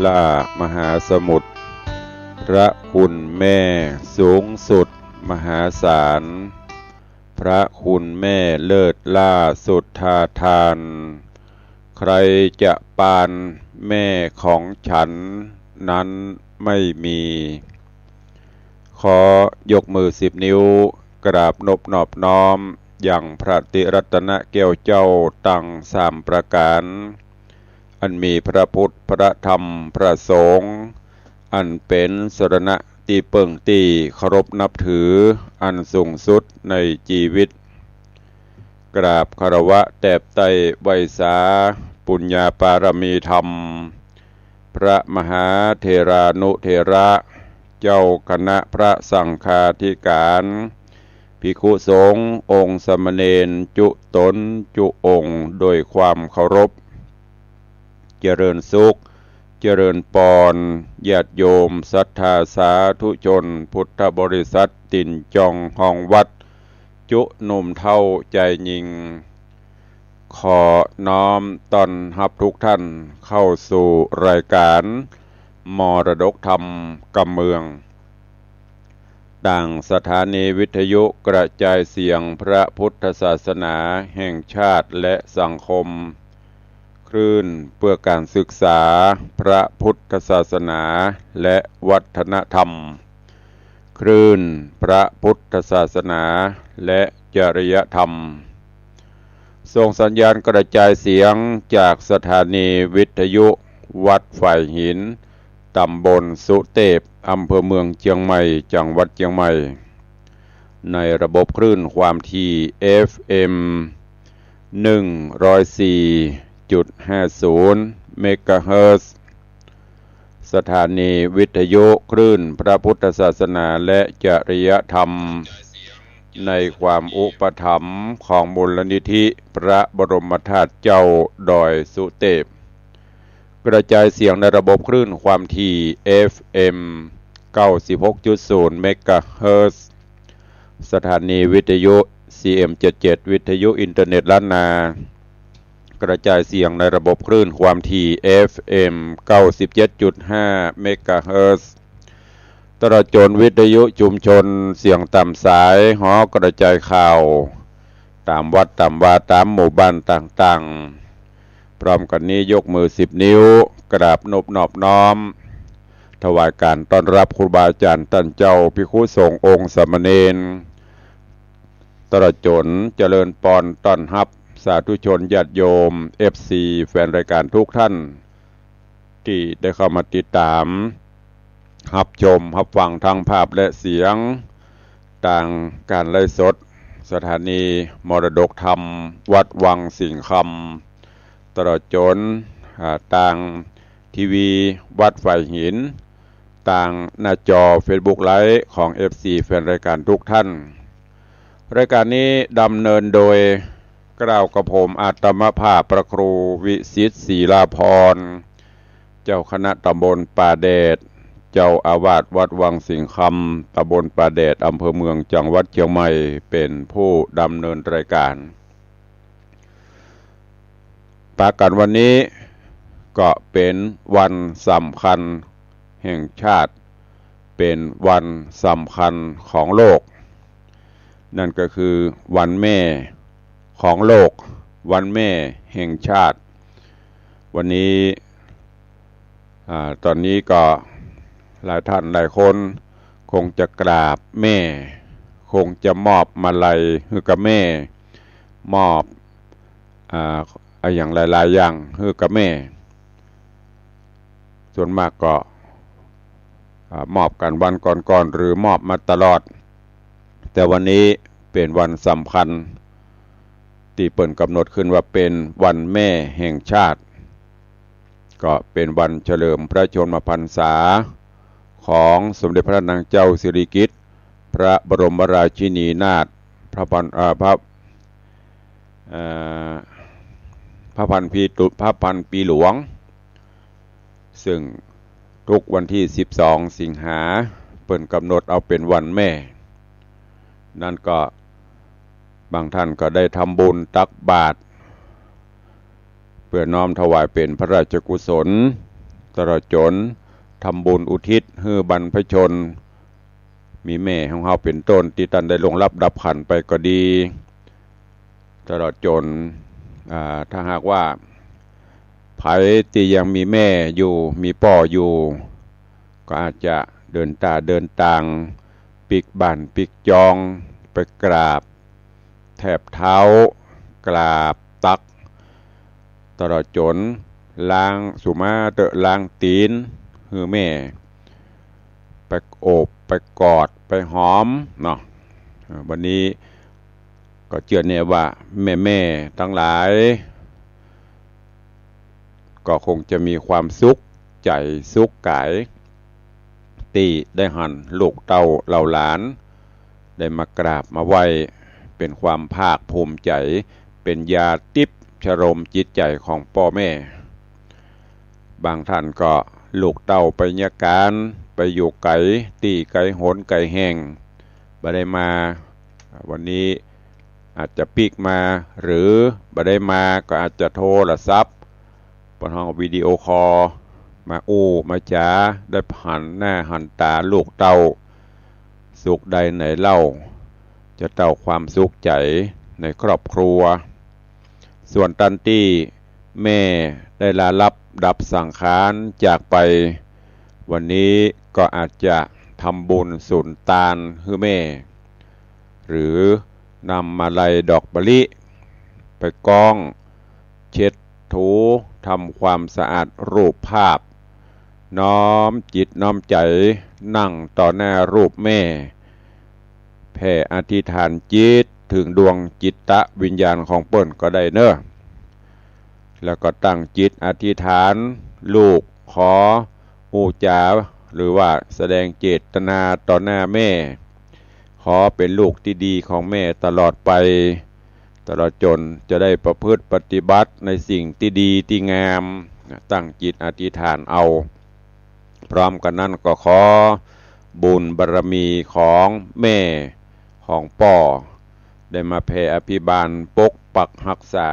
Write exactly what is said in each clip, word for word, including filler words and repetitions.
ล้ามหาสมุทร พระคุณแม่สูงสุดมหาศาล พระคุณแม่เลิศล้าสุดท้าทาน ใครจะปานแม่ของฉันนั้นไม่มี ขอยกมือสิบนิ้ว กราบนบนอบน้อม ยังพระติรัตนแก้วเจ้าตังสามประก๋าน อันมีพระพุทธ พระธรรม พระสงฆ์ อันเป๋นสรณะตี้เปิ้งตี้เคารพนับถือ อันสูงสุดในจีวิต กราบคารวะแตบไต้ไหว้สา ปุญญาปารมีธรรม พระมหาเถรานุเถระ เจ้าคณะพระสังฆาธิการ ภิกขุสงฆ์ องค์สามเณร จุ๊ต๋นจุ๊องค์ โดยความเคารพ เจริญสุข เจริญปอน ญาติโยมศรัทธาสาธุชน พุทธบริษัท ตี๋นจองฮองวัด จุ๊หนุ่มเฒ่าจายญิง ขอน้อมต้อนฮับทุกท่านเข้าสู่รายการมรดกธรรมกำเมือง ตางสถานีวิทยุกระจายเสียงพระพุทธศาสนาแห่งชาติและสังคม คลื่นเพื่อการศึกษาพระพุทธศาสนาและวัฒนธรรม คลื่นพระพุทธศาสนาและจริยธรรม ส่งสัญญาณกระจายเสียงจากสถานีวิทยุวัดฝายหิน ต๋ำบลสุเตพ อำเภอเมืองเจียงใหม่ จังหวัดเจียงใหม่ ในระบบคลื่นความถี่ เอฟเอ็ม หนึ่งร้อยสี่จุดห้าศูนย์ เมกะเฮิรตซ์ สถานีวิทยุคลื่นพระพุทธศาสนาและจริยธรรม ในความอุปถัมภ์ของมูลนิธิพระบรมธาตุเจ้าดอยสุเตพ กระจายเสียงในระบบคลื่นความถี่ เอฟเอ็ม เก้าสิบหกจุดศูนย์ เมกะเฮิรตซ์ สถานีวิทยุ ซีเอ็มเจ็ดเจ็ด วิทยุอินเทอร์เน็ตล้านนา กระจายเสียงในระบบคลื่นความถี่ เอฟเอ็ม เก้าสิบเจ็ดจุดห้า เมกะเฮิรตซ์ ตลอดจ๋นวิทยุชุมชนเสียงต๋ามสาย หอกระจายข่าว ต๋ามวัดต๋ามวา ต๋ามหมู่บ้านต่างๆ พร้อมกั๋นนี้ยกมือสิบนิ้ว กราบนบนอบน้อม ถวายการต้อนฮับครูบาอาจ๋ารย์ต้านเจ้า ภิกขุสงฆ์ องค์สามเณร ตลอดจ๋นเจริญปอนต้อนฮับสาธุชนญาติโยม เอฟซี แฟนรายการทุกท่าน ตี้ได้เข้ามาติดต๋าม ฮับชม ฮับฟังทั้งภาพและเสียง ตางการไลฟ์สด สถานีมรดกธรรม วัดวังสิงห์คำ ตลอดจ๋น อ่า ตางทีวีวัดฝายหิน ตางหน้าจอเฟซบุ๊กไลฟ์ของ เอฟซี แฟนรายการทุกท่าน รายการนี้ดำเนินโดย เกล้ากระผมอาตมาภาพพระครูวิสิทธิ์ ศรีลาภรณ์ เจ้าคณะตำบลป่าแดด เจ้าอาวาสวัดวังสิงห์คำ ตำบลป่าแดด อำเภอเมือง จังหวัดเชียงใหม่ เป๋นผู้ดำเนินรายการ ปะกั๋นวันนี้ก็เป๋นวันสำคัญแห่งชาติ เป๋นวันสำคัญของโลก นั่นก็คือวันแม่ของโลก วันแม่แห่งชาติ วันนี้ อ่า ต๋อนนี้ก็หลายท่านหลายคนคงจะกราบแม่ คงจะมอบมาลัยหื้อกับแม่ มอบ อ่า อะหยังหลายๆ อย่างหื้อกับแม่ ส่วนมากก็ อ่า มอบกั๋นวันก่อนๆ หรือมอบมาตลอด แต่วันนี้เป๋นวันสำคัญ ตี้เปิ้นกำหนดขึ้นว่าเป๋นวันแม่แห่งชาติ ก็เป๋นวันเฉลิมพระชนมพรรษาของสมเด็จพระนางเจ้าสิริกิติ์ พระบรมราชินีนาถ พระพัน เอ่อ พระ เอ่อ พระพันปีตุ พระพันปีหลวง ซึ่งทุกวันตี้สิบสองสิงหา เปิ้นกำหนดเอาเป๋นวันแม่ นั้นก็บางท่านก็ได้ทำบุญตักบาตร เพื่อน้อมถวายเป๋นพระราชกุศล ตลอดจ๋นทำบุญอุทิศหื้อบรรพชน มีแม่ของเฮาเป๋นต้นตี้ต้านได้ล่วงลับดับขันธ์ไปก็ดี ตลอดจ๋น อ่า ถ้าหากว่าใผตี้ยังมีแม่อยู่ มีป้ออยู่ ก็อาจจะเดินต๋าเดินตาง ปิ๊กบ้านปิ๊กจอง ไปกราบแทบเท้า กราบตัก ตลอดจ๋นล้าง สุมาเต๊อะ ล้างตี๋นหื้อแม่ ไปโอบ ไปกอด ไปหอมเนาะ อ่า วันนี้ก็เจื้อแน่ว่าแม่ๆ ตังหลาย ก็คงจะมีความสุขใจ๋สุขก๋าย ตี้ได้หันลูกเต้าเหล่าหลาน ได้มากราบมาไหว้ เป๋นความภาคภูมิใจ๋ เป๋นยาติ๊บชโลมจิตใจ๋ของป้อแม่ บางต้านก็ลูกเต้าไปเยียะก๋าน ไปอยู่ไก๋ตี้ไก๋หนไก๋แห่ง บ่ได้มา วันนี้อาจจะปิ๊กมา หรือบ่ได้มาก็อาจจะโทรศัพท์ ปะฮ้องวิดีโอคอล มาอู้มาจ๋า ได้หันหน้าหันต๋าลูกเต้า สุขใดไหนเล่า จะเต้าความสุขใจ๋ในครอบครัว ส่วนต้านตี้แม่ได้ลาลับดับสังขารจากไป วันนี้ก็อาจจะทำบุญสุนตานหื้อแม่ หรือนำมาลัยดอกมะลิ ไปก้อง เช็ดถู ทำความสะอาดรูปภาพ น้อมจิตน้อมใจ๋ นั่งต่อหน้ารูปแม่ แผ่อธิษฐานจิตเถิงดวงจิตวิญญาณของเปิ้นก็ได้เนาะ แล้วก็ตั้งจิตอธิษฐาน ลูกขออู้จ๋า หรือว่าแสดงเจตนาต่อหน้าแม่ ขอเป๋นลูกตี้ดีของแม่ตลอดไป ตลอดจ๋นจะได้ประพฤติปฏิบัติในสิ่งตี้ดีตี้งาม ตั้งจิตอธิษฐานเอา พร้อมกั๋นนั้นก็ขอบุญบารมีของแม่ของป้อ ได้มาแผ่อภิบาลปกปักฮักษา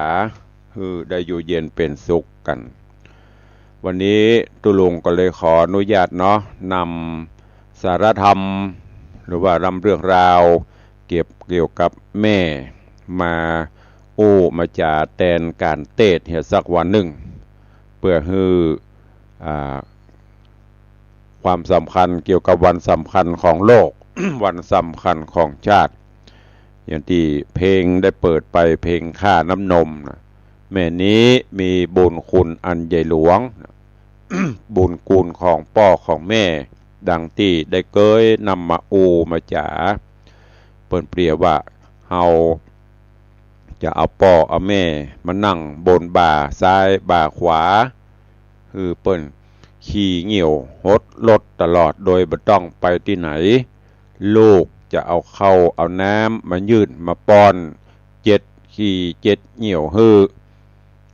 หื้อได้อยู่เย็นเป๋นสุขกั๋น วันนี้ตุ๊ลุงก็เลยขออนุญาตเนาะ นำสาระธรรม หรือว่าลำเรื่องราวเก็บเกี่ยวกับแม่ มาอู้มาจ๋าแตนก๋านเตสน์เหียสักวันนึ่ง เปื้อหื้อ อ่า ความสำคัญเกี่ยวกับวันสำคัญของโลก วันสำคัญของชาติ อย่างตี้เพลงได้เปิดไป เพลงค่าน้ำนมนะ แม่นี้มีบุญคุณอันใหญ่หลวง บุญคุณของป้อของแม่ ดังตี้ได้เกยนำมาอู้มาจ๋า เปิ้นเปรียบว่าเฮาจะเอาป้อเอาแม่มานั่งบนบ่าซ้ายบ่าขวา หื้อเปิ้นขี่เงี่ยวหดรถตลอดโดยบ่ต้องไปตี้ไหน ลูกจะเอาข้าวเอาน้ำมายื่นมาป้อน เจ็ดขี่เจ็ดเงี่ยวหื้อ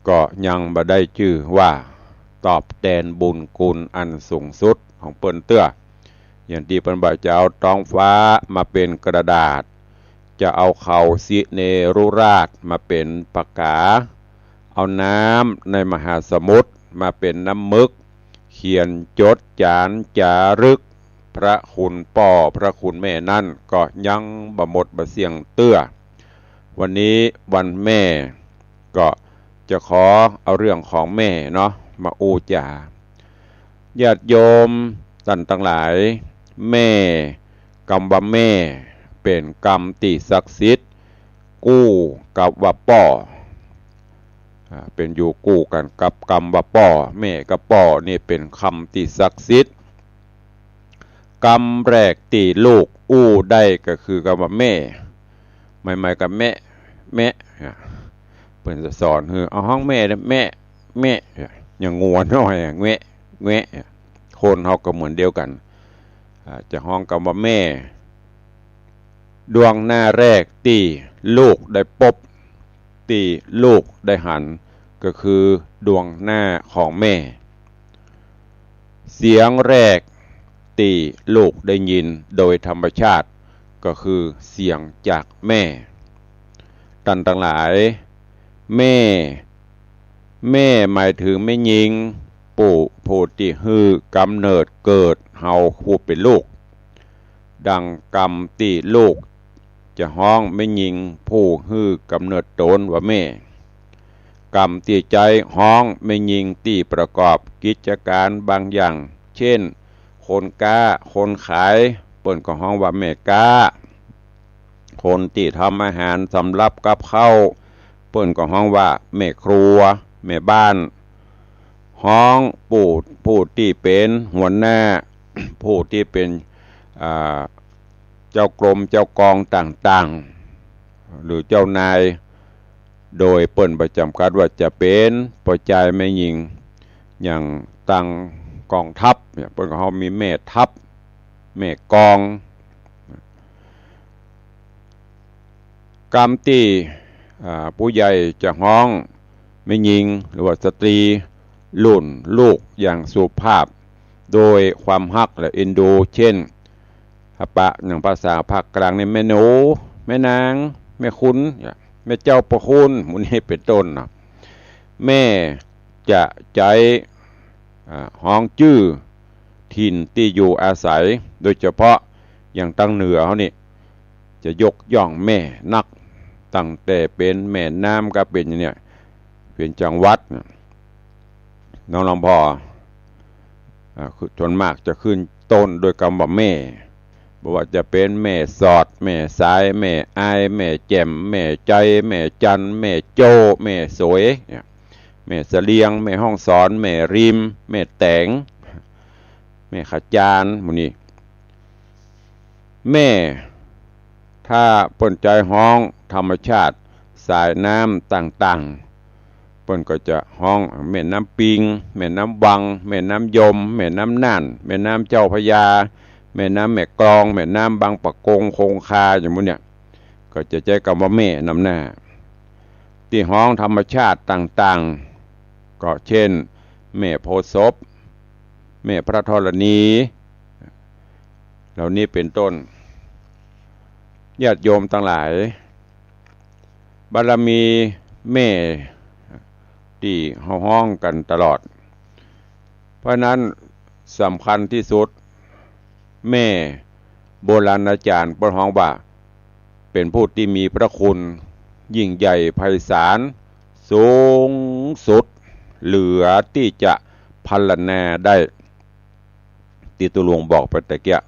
ก็ยังบ่ได้จื้อว่าตอบแตนบุญคุณอันสูงสุดของเปิ้นเตื้อ อย่างตี้เปิ้นว่าจะเอาท้องฟ้ามาเป๋นกระดาษ จะเอาเขาสิเนรุราชมาเป๋นปากกา เอาน้ำในมหาสมุทรมาเป๋นน้ำมึก เขียนจดจานจารึก พระคุณป้อพระคุณแม่นั้นก็ยังบ่หมดบ่เสี้ยงเตื้อ วันนี้วันแม่ ก็จะขอเอาเรื่องของแม่เนาะ มาอู้จ๋า ญาติโยมต้านตังหลาย แม่ กำว่าแม่ เป๋นกำตี้ศักดิ์สิทธิ์ กู้กับว่าป้อ อ่า เป๋นอยู่กู้กั๋นกับกำว่าป้อ แม่กับป้อนี่เป๋นกำตี้ศักดิ์สิทธิ์ กำแรกตี้ลูกอู้ได้ก็คือกำว่าแม่ ใหม่ๆ ก็แมะ แมะ อ่ะ เปิ้นจะสอนหื้อ เอาฮ้องแม่เด้อ แมะ แมะ อ่ะ อย่างงัวน้อยอ่ะ แงะ แงะ อ่ะ คนเฮาก็เหมือนเดียวกั๋น อ่า จะฮ้องกำว่าแม่ ดวงหน้าแรกตี้ลูกได้ปบ ตี้ลูกได้หัน ก็คือดวงหน้าของแม่ เสียงแรกตี้ลูกได้ยินโดยธรรมชาติ ก็คือเสียงจากแม่ ต้านตังหลาย แม่ แม่หมายเถิงแม่ญิง ผู้ ผู้ตี้หื้อกำเนิดเกิดเฮาผู้เป๋นลูก ดังกำตี้ลูกจะฮ้องแม่ญิงผู้หื้อกำเนิดต๋นว่าแม่ กำตี้ใจ๊ฮ้องแม่ญิงตี้ประกอบกิจก๋านบางอย่าง เจ้น คนก๊า คนขาย เปิ้นก็ฮ้องว่าแม่ก๊า คนตี้ทำอาหารสำหรับกับข้าว เปิ้นก็ฮ้องว่าแม่ครัว แม่บ้าน ฮ้องผู้ ผู้ตี้เป๋นหัวหน้า ผู้ตี้เป๋น อ่า เจ้ากรมเจ้ากองต่างๆ หรือเจ้านาย โดยเปิ้นบ่จ๋ำกัดว่าจะเป๋นป้อจายแม่ญิง อย่างตังกองทัพเนี่ย เปิ้นก็ฮ้องมีแม่ทัพ แม่กอง กำตี้ อ่า ผู้ใหญ่จะฮ้องแม่ญิงหรือว่าสตรีรุ่นลูกอย่างสุภาพ โดยความฮักและเอ็นดู เจ้น ถ้าปะอย่างภาษาภาคกลางนี่ แม่หนู แม่นาง แม่คุณ แม่เจ้าประคุณ หมู่นี้เป๋นต้นเนาะ แม่จะใจ๊ อ่า ฮ้องจื้อถิ่นตี้อยู่อาศัย โดยเฉพาะอย่างตังเหนือเฮานี่ จะยกย่องแม่นัก ตั้งแต่เป๋นแม่น้ำก็เป๋นอย่างเนี้ย เป๋นจังหวัดเนี่ย น้องลำพอ อ่า คือส่วนมากจะขึ้นต้นด้วยกำว่าแม่ บ่ว่าจะเป๋นแม่สอด แม่สาย แม่อาย แม่แจ่ม แม่ใจ๋ แม่จัน แม่โจ้ แม่สวยเนี่ย แม่เสลียง แม่ฮ่องสอน แม่ริม แม่แต๋ง แม่ขจาร หมู่นี้ แม่ ถ้าเปิ้นใจ๊ฮ้องธรรมชาติสายน้ำต่างๆ เปิ้นก็จะฮ้องแม่น้ำปิง แม่น้ำวัง แม่น้ำยม แม่น้ำน่าน แม่น้ำเจ้าพระยา แม่น้ำแม่กลอง แม่น้ำบางปะกง คงคา อย่างหมู่เนี้ย ก็จะใจ๊กำว่าแม่นำหน้า ตี้ฮ้องธรรมชาติต่างๆ ก็เจ้น แม่โพธิ์ศพ แม่พระธรณี เหล่านี้เป๋นต้น ญาติโยมตังหลาย บารมีแม่ตี้เฮาฮ้องกั๋นตลอด เพราะฉะนั้นสำคัญตี้สุด แม่ โบราณอาจ๋ารย์เปิ้นฮ้องว่า เป๋นผู้ตี้มีพระคุณยิ่งใหญ่ไพศาลสูงสุด เหลือตี้จะพรรณนาได้ ตี้ตุ๊ลุงบอกไปตะเกียะ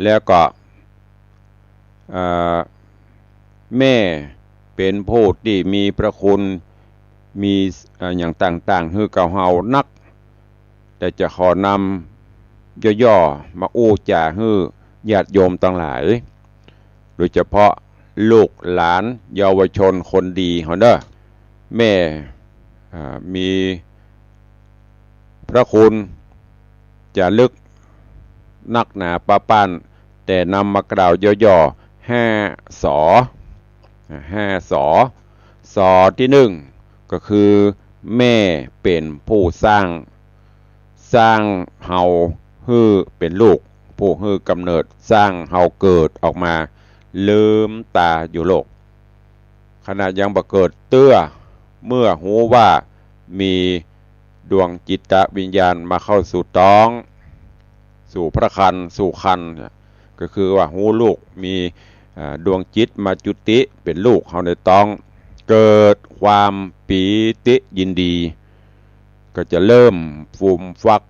แล้วก็ เอ่อ แม่เป๋นผู้ตี้มีพระคุณ มี เอ่อ อย่างต่างๆ หื้อกับเฮานัก แต่จะขอนำย่อๆ มาอู้จ๋าหื้อญาติโยมตังหลาย โดยเฉพาะลูกหลานเยาวชนคนดีเฮาเน่อ แม่ อ่า มีพระคุณจะลึกนักหนาปะป๊าน แต่นำมากล่าวย่อๆ ห้าสอ ห้าสอ สอตี้นึ่งก็คือแม่เป๋นผู้สร้าง สร้างเฮาหื้อเป๋นลูก ผู้หื้อกำเนิด สร้างเฮาเกิดออกมา ลืมต๋าอยู่โลก ขณะยังบ่เกิดเตื้อ เมื่อฮู้ว่ามีดวงจิตวิญญาณมาเข้าสู่ต๊อง สู่พระครรภ์ สู่ครรภ์เนี่ย ก็คือว่าฮู้ลูกมี อ่า ดวงจิตมาจุติเป๋นลูกเฮาในต๊อง เกิดความปีติยินดี ก็จะเริ่มฟูมฟัก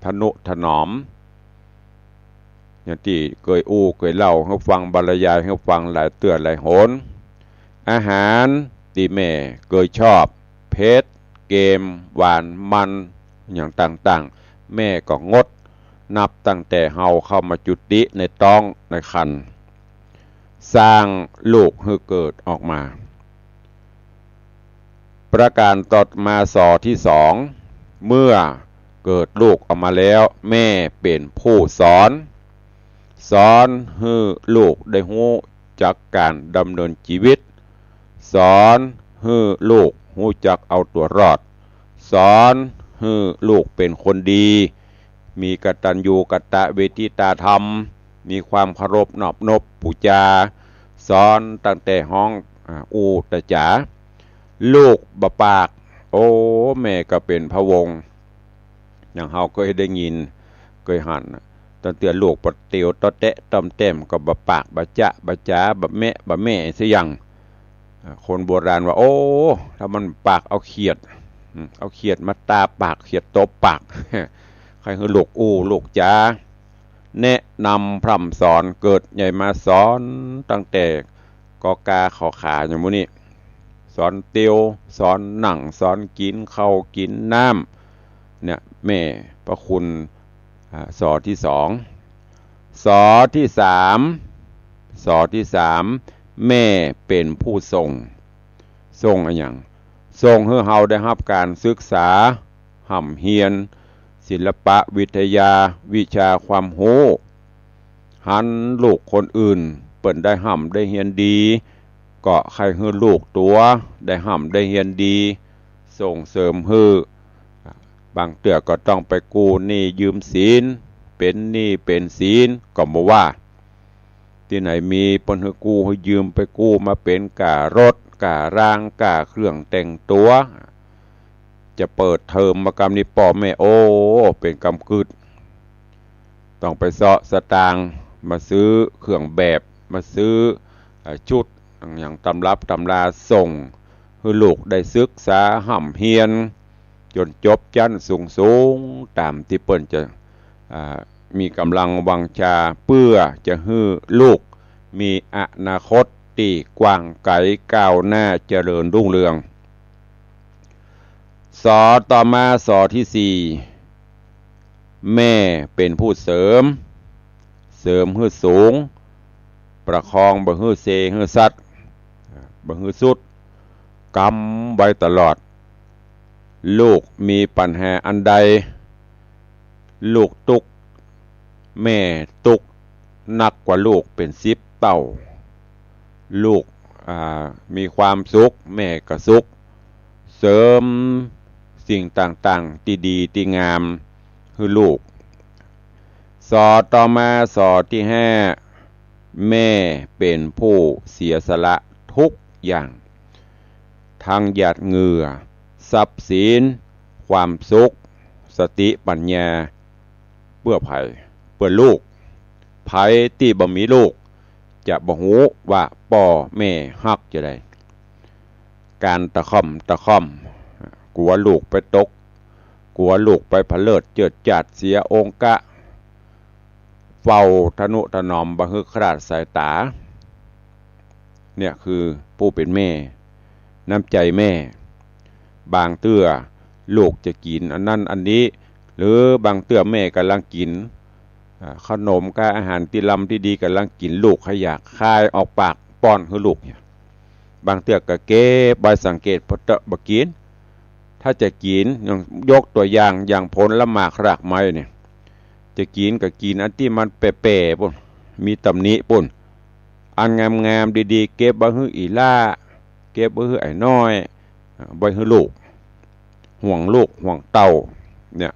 ทะนุถนอม อย่างตี้เกยอู้เกยเล่าหื้อฟัง บรรยายหื้อฟังหลายเตื้อหลายหน อาหารตี้แม่เกยชอบ เผ็ด เกม หวาน มัน อย่างต่างๆ แม่ก็งด นับตั้งแต่เฮาเข้ามาจุติในต๊องในครรภ์ สร้างลูกหื้อเกิดออกมา ประการต่อมา สอตี้สอง เมื่อเกิดลูกออกมาแล้ว แม่เป๋นผู้สอน สอนหื้อลูกได้ฮู้จักก๋านดำเนินจีวิต สอนหื้อลูกฮู้จักเอาตั๋วรอด สอนหื้อลูกเป๋นคนดี มีกตัญญูกตเวทิตาธรรม มีความเคารพนอบนบปู๋จา สอนตั้งแต่ฮ้อง อ่า อู้ตะจ๋า ลูกบ่ปาก โอ้ แม่ก็เป๋นพะวงศ์ อย่างเฮาเกยได้ยิน เกยหันน่ะ ตั้งแต่ลูกปะเตียวตอแต๊ะต้อมแต้มก็บ่ปากบ่จ๊ะบ่จ๋าบ่แมะบ่แม่ซะอย่าง อ่า คนโบราณว่า โอ้ ถ้ามันปากเอาเขียด อืม เอาเขียดมาตาปาก เขียดตบปาก ใค่หื้อลูกอู้ลูกจ๋า แนะนำพร่ำสอนเกิดใหญ่มาสอนตั้งแต่กอกาขอขาอย่างหมู่นี้ สอนเตียว สอนนั่ง สอนกิ๋นข้าวกิ๋นน้ำ เนี่ย แม่พระคุณ อ่า สอที่สอง สอที่สาม สอที่สาม แม่เป๋นผู้ส่ง ส่งอะหยัง ส่งหื้อเฮาได้ฮับก๋านศึกษา ฮ่ำเฮียน ศิลปะวิทยา วิชาความฮู้ หันลูกคนอื่น เปิ้นได้ฮ่ำได้เฮียนดี ก็ใค่หื้อลูกตั๋วได้ฮ่ำได้เฮียนดี ส่งเสริมหื้อ บางเตื้อก็ต้องไปกู้หนี้ยืมสิน เป๋นหนี้เป๋นสินก็บ่ว่า ตี้ไหนมีเปิ้นหื้อกู้หื้อยืม ไปกู้มาเป๋นก้ารถ ก้าร่าง ก้าเครื่องแต่งตั๋ว จะเปิดเทอมมากำนี้ป้อแม่ โอ้ เป๋นกำกึ๊ด ต้องไปเซาะสตางค์มาซื้อเครื่องแบบ มาซื้อ เอ่อ ชุด อย่างตำรับตำราส่ง หื้อลูกได้ศึกษาฮ่ำเฮียน จ๋นจบชั้นสูงๆ ต๋ามตี้เปิ้นจะ อ่า มีก๋ำลังวังชา เปื้อจะหื้อลูกมีอนาคตตี้กว้างไก๋ก้าวหน้าเจริญรุ่งเรือง สอต่อมา สอที่สี่ แม่เป๋นผู้เสริม เสริมหื้อสูง ประคองบ่หื้อเซหื้อสัด บ่หื้อสุด กำไว้ตลอด ลูกมีปัญหาอันใด ลูกตุ๊กข์ แม่ตุ๊กข์นักกว่าลูกเป๋นสิบเต้า ลูก อ่า มีความสุข แม่ก็สุข เสริมสิ่งต่างๆ ตี้ดีตี้งามหื้อลูก สอต่อมา สอที่ห้า แม่เป๋นผู้เสียสละทุกอย่าง ทั้งหยาดเหงื่อ ทรัพย์สิน ความสุข สติปัญญา เปื้อใผ เปื้อลูก ใผตี้บ่มีลูก จะบ่ฮู้ว่าป้อแม่ฮักจาใด ก๋านตะค่อมตะค่อม กั๋วลูกไปตก กั๋วลูกไปผะเลิดเจิดจาดเสียองค์กะ เฝ้าทะนุถนอมบ่หื้อคลาดสายต๋า เนี่ยคือผู้เป๋นแม่ น้ำใจ๋แม่ บางเตื้อลูกจะกิ๋นอันนั้นอันนี้ หรือบางเตื้อแม่ก่ำลังกิ๋น อ่า ขนมก้าอาหารตี้ลำตี้ดีก่ำลังกิ๋น ลูกใค่อยากคายออกปากป้อนหื้อลูกเนี่ย บางเตื้อก็เก็บไว้สังเกตผ่อเต๊อะ บ่กิ๋น ถ้าจะกิ๋น อย่างยกตั๋วอย่าง อย่างผลหมากรากไม้เนี่ย จะกิ๋นก็กิ๋นอันตี้มันแป๋ๆ ปู้น มีตำหนิปู้น อันงามๆ ดีๆ เก็บไว้หื้ออี่หล้า เก็บไว้หื้อไอ้น้อย อ่า ไว้หื้อลูก ห่วงลูกห่วงเต้า เนี่ย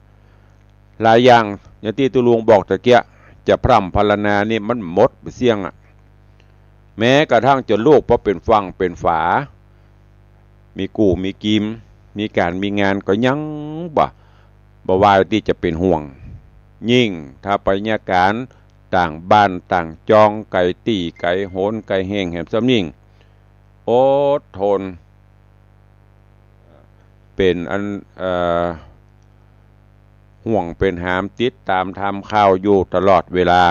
หลายอย่าง อย่างตี้ตุ๊ลุงบอกตะเกียะ จะพร่ำพรรณนานี่มันหมดไปเสี้ยงอะ แม้กระทั่งจะลูกพอเป๋นฝั่งเป๋นฝา มีกู้มีกิ๋ม มีก๋านมีงานก็ยังบ่ บ่วายตี้จะเป๋นห่วง ยิ่งถ้าไปเยียะก๋านต่างบ้านต่างจอง ไก๋ตี้ไก๋หน ไก๋แห่งแหมซ้ำยิ่ง อดทน เป๋นอัน เอ่อ ห่วงเป๋นหามติดต๋ามทำข่าวอยู่ตลอดเวลา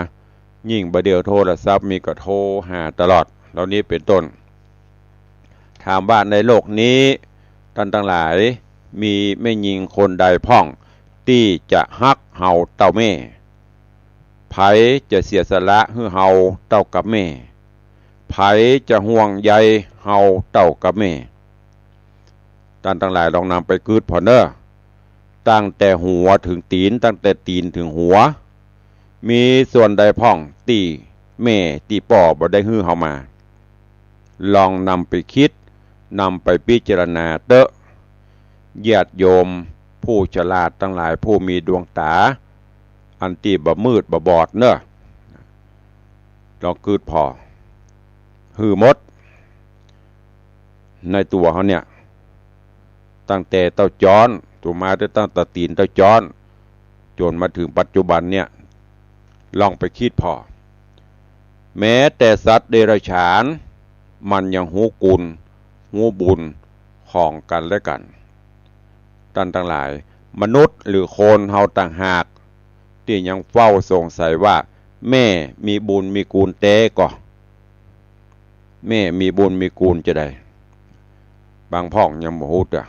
ยิ่งบ่าเดี่ยวโทรศัพท์มีก็โทรหาตลอด เหล่านี้เป๋นต้น ถามว่าในโลกนี้ ต้านตังหลาย มีแม่ญิงคนใดพ่อง ตี้จะฮักเฮาเต้าแม่ ใผจะเสียสละหื้อเฮาเต้ากับแม่ ใผจะห่วงใยเฮาเต้ากับแม่ ต้านตังหลายลองนำไปกึ๊ดผ่อเน่อ ตั้งแต่หัวเถิงตี๋น ตั้งแต่ตี๋นเถิงหัว มีส่วนใดพ่องตี้แม่ตี้ป้อบ่ได้หื้อเฮามา ลองนำไปกึ๊ด นำไปพิจารณาเต๊อะ ญาติโยมผู้ฉลาดตังหลาย ผู้มีดวงต๋า อันตี้บ่มืดบ่บอดเน่อ ลองกึ๊ดผ่อ หื้อหมด ในตั๋วเฮาเนี่ย ตั้งแต่เต้าจ๊อน ตั๋วมาตั้งแต่ตี๋นเต้าจ๊อน จ๋นมาเถิงปัจจุบันเนี่ย ลองไปกึ๊ดผ่อ แม้แต่สัตว์เดรัจฉาน มันยังฮู้คุณ ฮู้บุญของกั๋นและกั๋น ต้านตังหลาย มนุษย์หรือคนเฮาต่างหาก ตี้ยังเฝ้าสงสัยว่า แม่มีบุญมีคุณแต๊ก่อ แม่มีบุญมีคุณจาใด บางพ่องยังบ่ฮู้เตื้อ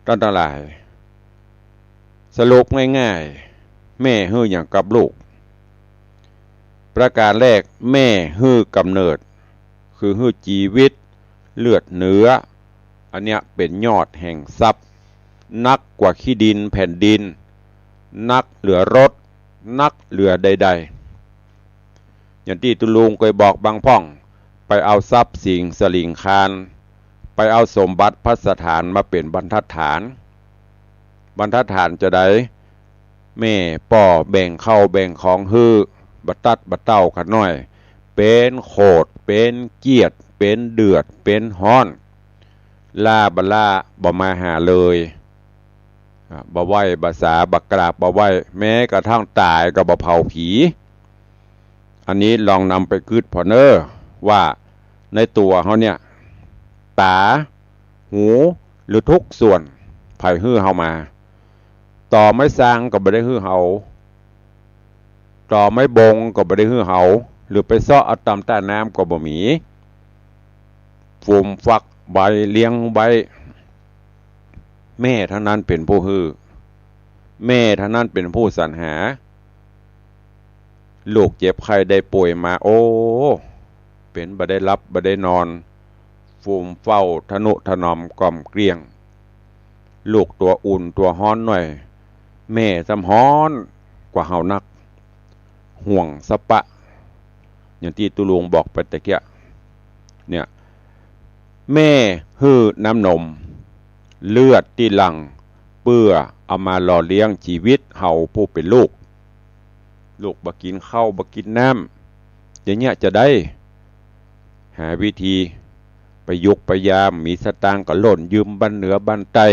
ต้านตังหลาย สรุปง่ายๆ แม่หื้อหยังกับลูก ประก๋านแรก แม่หื้อก๋ำเนิด คือหื้อจีวิต เลือดเนื้อ อันเนี้ยเป๋นยอดแห่งทรัพย์ นักกว่าขี้ดินแผ่นดิน นักเหลือรถ นักเหลือใดๆ อย่างตี้ตุ๊ลุงเกยบอกบางพ่อง ไปเอาทรัพย์สิงห์สลิงคาร ไปเอาสมบัติภัสถานมาเป๋นบรรทัดฐาน บรรทัดฐานจาใด แม่ป้อแบ่งข้าวแบ่งของหื้อ บ่ตั๊ดบ่เต้าข้าน้อย เป๋นโขด เป๋นเกลียด เป๋นเดือด เป๋นฮ้อน ล้าบ่ล้า บ่มาหาเลย อ่า บ่ไหว้บ่สา บ่กราบบ่ไหว้ แม้กระทั่งต๋ายก็บ่เผาผี อันนี้ลองนำไปกึ๊ดผ่อเน่อ ว่าในตั๋วเฮาเนี่ย ต๋า หู หรือทุกส่วน ใผหื้อเฮามา ตอไม้ซางก็บ่ได้หื้อเฮา ตอไม้บงก็บ่ได้หื้อเฮา หรือไปเซาะเอาต๋ามต้าน้ำก็บ่มี ฟูมฟักไว้เลี้ยงไว้ แม่เท่านั้นเป๋นผู้หื้อ แม่เท่านั้นเป๋นผู้สรรหา ลูกเจ็บไข้ได้ป่วยมา โอ้ เป๋นบ่ได้หลับบ่ได้นอน ฟูมเฝ้าทะนุถนอมกล่อมเกลี้ยง ลูกตั๋วอุ่นตั๋วฮ้อนหน่อย แม่ซ้ำฮ้อนกว่าเฮานัก ห่วงสะปะ อย่างตี้ตุ๊ลุงบอกไปตะเกียะ เนี่ย แม่หื้อน้ำนม เลือดตี้หลั่ง เปื้อเอามาหล่อเลี้ยงจีวิตเฮาผู้เป๋นลูก ลูกบ่กิ๋นข้าวบ่กิ๋นน้ำ อย่างเนี้ยจาใด หาวิธี ไปยุกไปยาม มีสตางค์ก็ล่นยืมบ้านเหนือบ้านใต้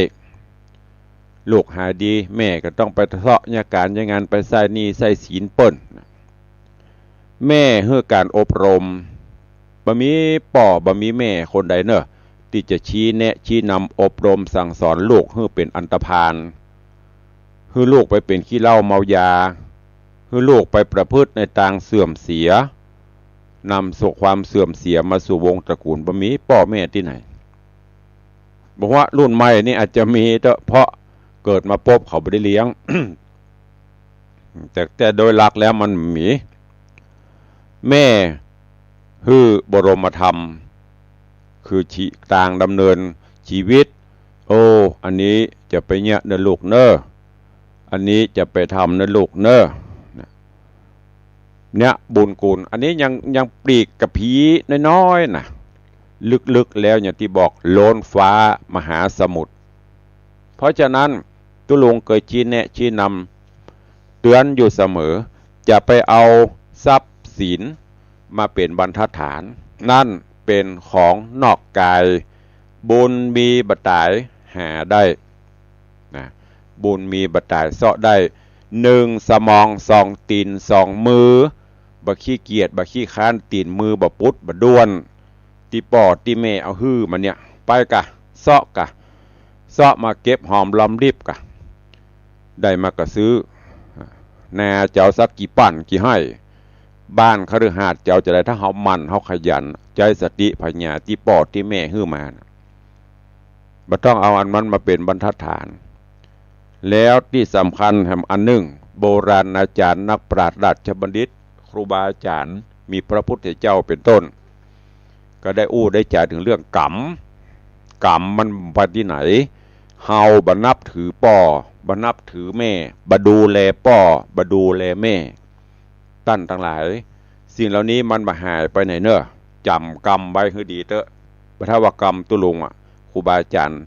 ลูกหายดี แม่ก็ต้องไปเซาะยาก๋านยางาน ไปใซ้หนี้ใซ้สินเปิ้น แม่หื้อก๋านอบรม บ่มีป้อบ่มีแม่คนใดเน่อ ตี้จะชี้แนะชี้นำอบรมสั่งสอนลูกหื้อเป๋นอันธพาล หื้อลูกไปเป๋นขี้เหล้าเมายา หื้อลูกไปประพฤติในตางเสื่อมเสีย นำสู่ความเสื่อมเสียมาสู่วงศ์ตระกูล บ่มีป้อแม่ตี้ไหน บ่ว่ารุ่นใหม่นี่อาจจะมีเต๊อะ เพราะเกิดมาปุ๊บเขาบ่ได้เลี้ยง แต่ แต่โดยหลักแล้วมันมี แม่หื้อบรมธรรม คือชี ตางดำเนินชีวิต โอ้ อันนี้จะไปเยียะเน่อลูกเน่อ อันนี้จะไปทำเน่อลูกเน่อ เนี่ยบุญคุณ อันนี้ยัง ยังปลีกกระพี้น้อยๆ นะ ลึกๆ แล้วอย่างตี้บอกล้นฟ้ามหาสมุทร เพราะฉะนั้นตุ๊ลุงเกยชี้แนะชี้นำเตือนอยู่เสมอ จะไปเอาทรัพย์สินมาเป๋นบรรทัดฐาน นั่นเป๋นของนอกก๋าย บุญมีบ่ต๋ายหาได้นะ บุญมีบ่ต๋ายเซาะได้ หนึ่งสมอง สองตี๋น สองมือ บ่ขี้เกียจบ่ขี้คร้าน ตี๋นมือบ่ปุ๊ดบ่ด้วน ตี้ป้อตี้แม่เอาหื้อมาเนี่ย ไปก่ะ เซาะก่ะ เซาะมาเก็บหอมรอมริบก่ะ ได้มาก็ซื้อ นาเจ้าสักกี่ปั้นกี่ไฮ่ บ้านคฤหาสน์เจ้าจาใด ถ้าเฮาหมั่นเฮาขยัน ใจ๊สติปัญญาตี้ป้อตี้แม่หื้อมานะ บ่ต้องเอาอันนั้นมาเป๋นบรรทัดฐาน แล้วตี้สำคัญแหมอันนึ่ง โบราณอาจ๋ารย์นักปราชญ์ราชบัณฑิต ครูบาอาจ๋ารย์ มีพระพุทธเจ้าเป๋นต้น ก็ได้อู้ได้จ๋าเถิงเรื่องกรรม กรรมมันไปตี้ไหน เฮาบ่นับถือป้อ บ่นับถือแม่ บ่ดูแลป้อ บ่ดูแลแม่ ต้านตังหลาย สิ่งเหล่านี้มันบ่หายไปไหนเน่อ จ๋ำกำไว้หื้อดีเต๊อะ บ่ถ้าว่ากำตุ๊ลุงอะ ครูบาอาจ๋ารย์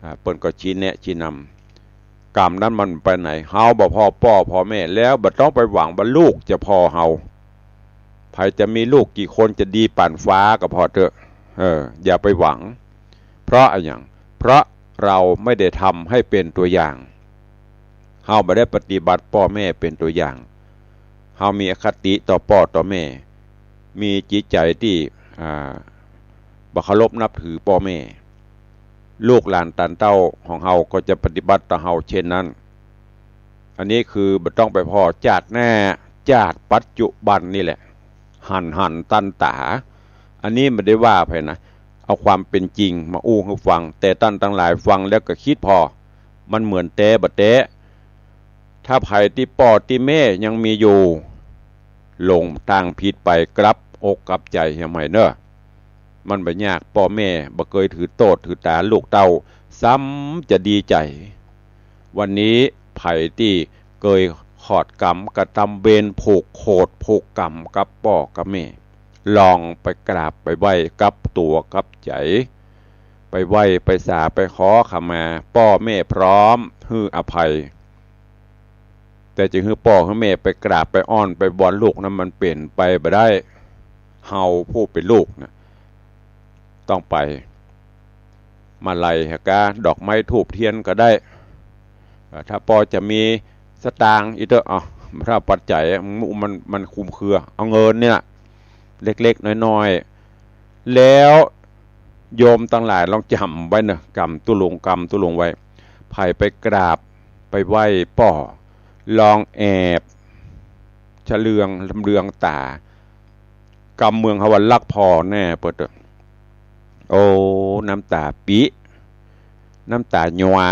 อ่า เปิ้นก็ชี้แนะชี้นำ กรรมนั้นมันไปไหน เฮาบ่ผ่อป้อผ่อแม่ แล้วบ่ต้องไปหวังว่าลูกจะผ่อเฮา ใผจะมีลูกกี่คนจะดีป่านฟ้าก็ผ่อเต๊อะ เออ อย่าไปหวัง เพราะอะหยัง เพราะเราไม่ได้ทำให้เป็นตัวอย่าง เฮาบ่ได้ปฏิบัติป้อแม่เป๋นตั๋วอย่าง เฮามีอคติต่อป้อต่อแม่ มีจิตใจ๋ตี้ อ่า บ่เคารพนับถือป้อแม่ ลูกหลานต้านเต้าของเฮาก็จะปฏิบัติต่อเฮาเช่นนั้น อันนี้คือบ่ต้องไปผ่อ จาติหน้า จาติปัจจุบันนี่แหละ หันหันตันต๋า อันนี้บ่ได้ว่าใผนะ เอาความเป๋นจริงมาอู้หื้อฟัง แต่ต้านตังหลายฟังแล้วก็กึ๊ดผ่อ มันเหมือนแต๊บ่แต๊ ถ้าใผตี้ป้อตี้แม่ยังมีอยู่ หลงตางผิดไป กลับอกกลับใจ๋เหียใหม่เน่อ มันบ่ยาก ป้อแม่บ่เกยถือโต้ษถือต๋าลูกเต้า ซ้ำจะดีใจ๋ วันนี้ใผตี้เกยขอดก๋รรมกระตำเวร ผูกโขดผูกกรรมกับป้อกับแม่ ลองไปกราบไปไหว้กลับตั๋วกลับใจ๋ ไปไหว้ไปสาไปขอขมา ป้อแม่พร้อมหื้ออภัย แต่จะหื้อป้อหื้อแม่ไปกราบไปอ้อนไปวอนลูกนั้นมันเป๋นไปบ่ได้ เฮาผู้เป๋นลูกนะ ต้องไป มาลัยหากา ดอกไม้ธูปเตียนก็ได้ เอ่อ ถ้าป้อจะมีสตางค์อีกเต๊อะ เอา ถ้าปัจจัยมัน มัน มันคุมเครือ เอาเงินนี่แหละ เล็กๆ น้อยๆ แล้วโยมตังหลายลองจ๋ำไว้เน่อ กำตุ๊ลุง กำตุ๊ลุงไว้ ใผไปกราบไปไหว้ป้อ ลองแอบชะเลืองลำเลืองต๋า กำเมืองเฮาว่าลักผ่อแน่เปิ้นเต๊อะ โอ้ น้ำต๋าปิ๊ น้ำต๋าหยวา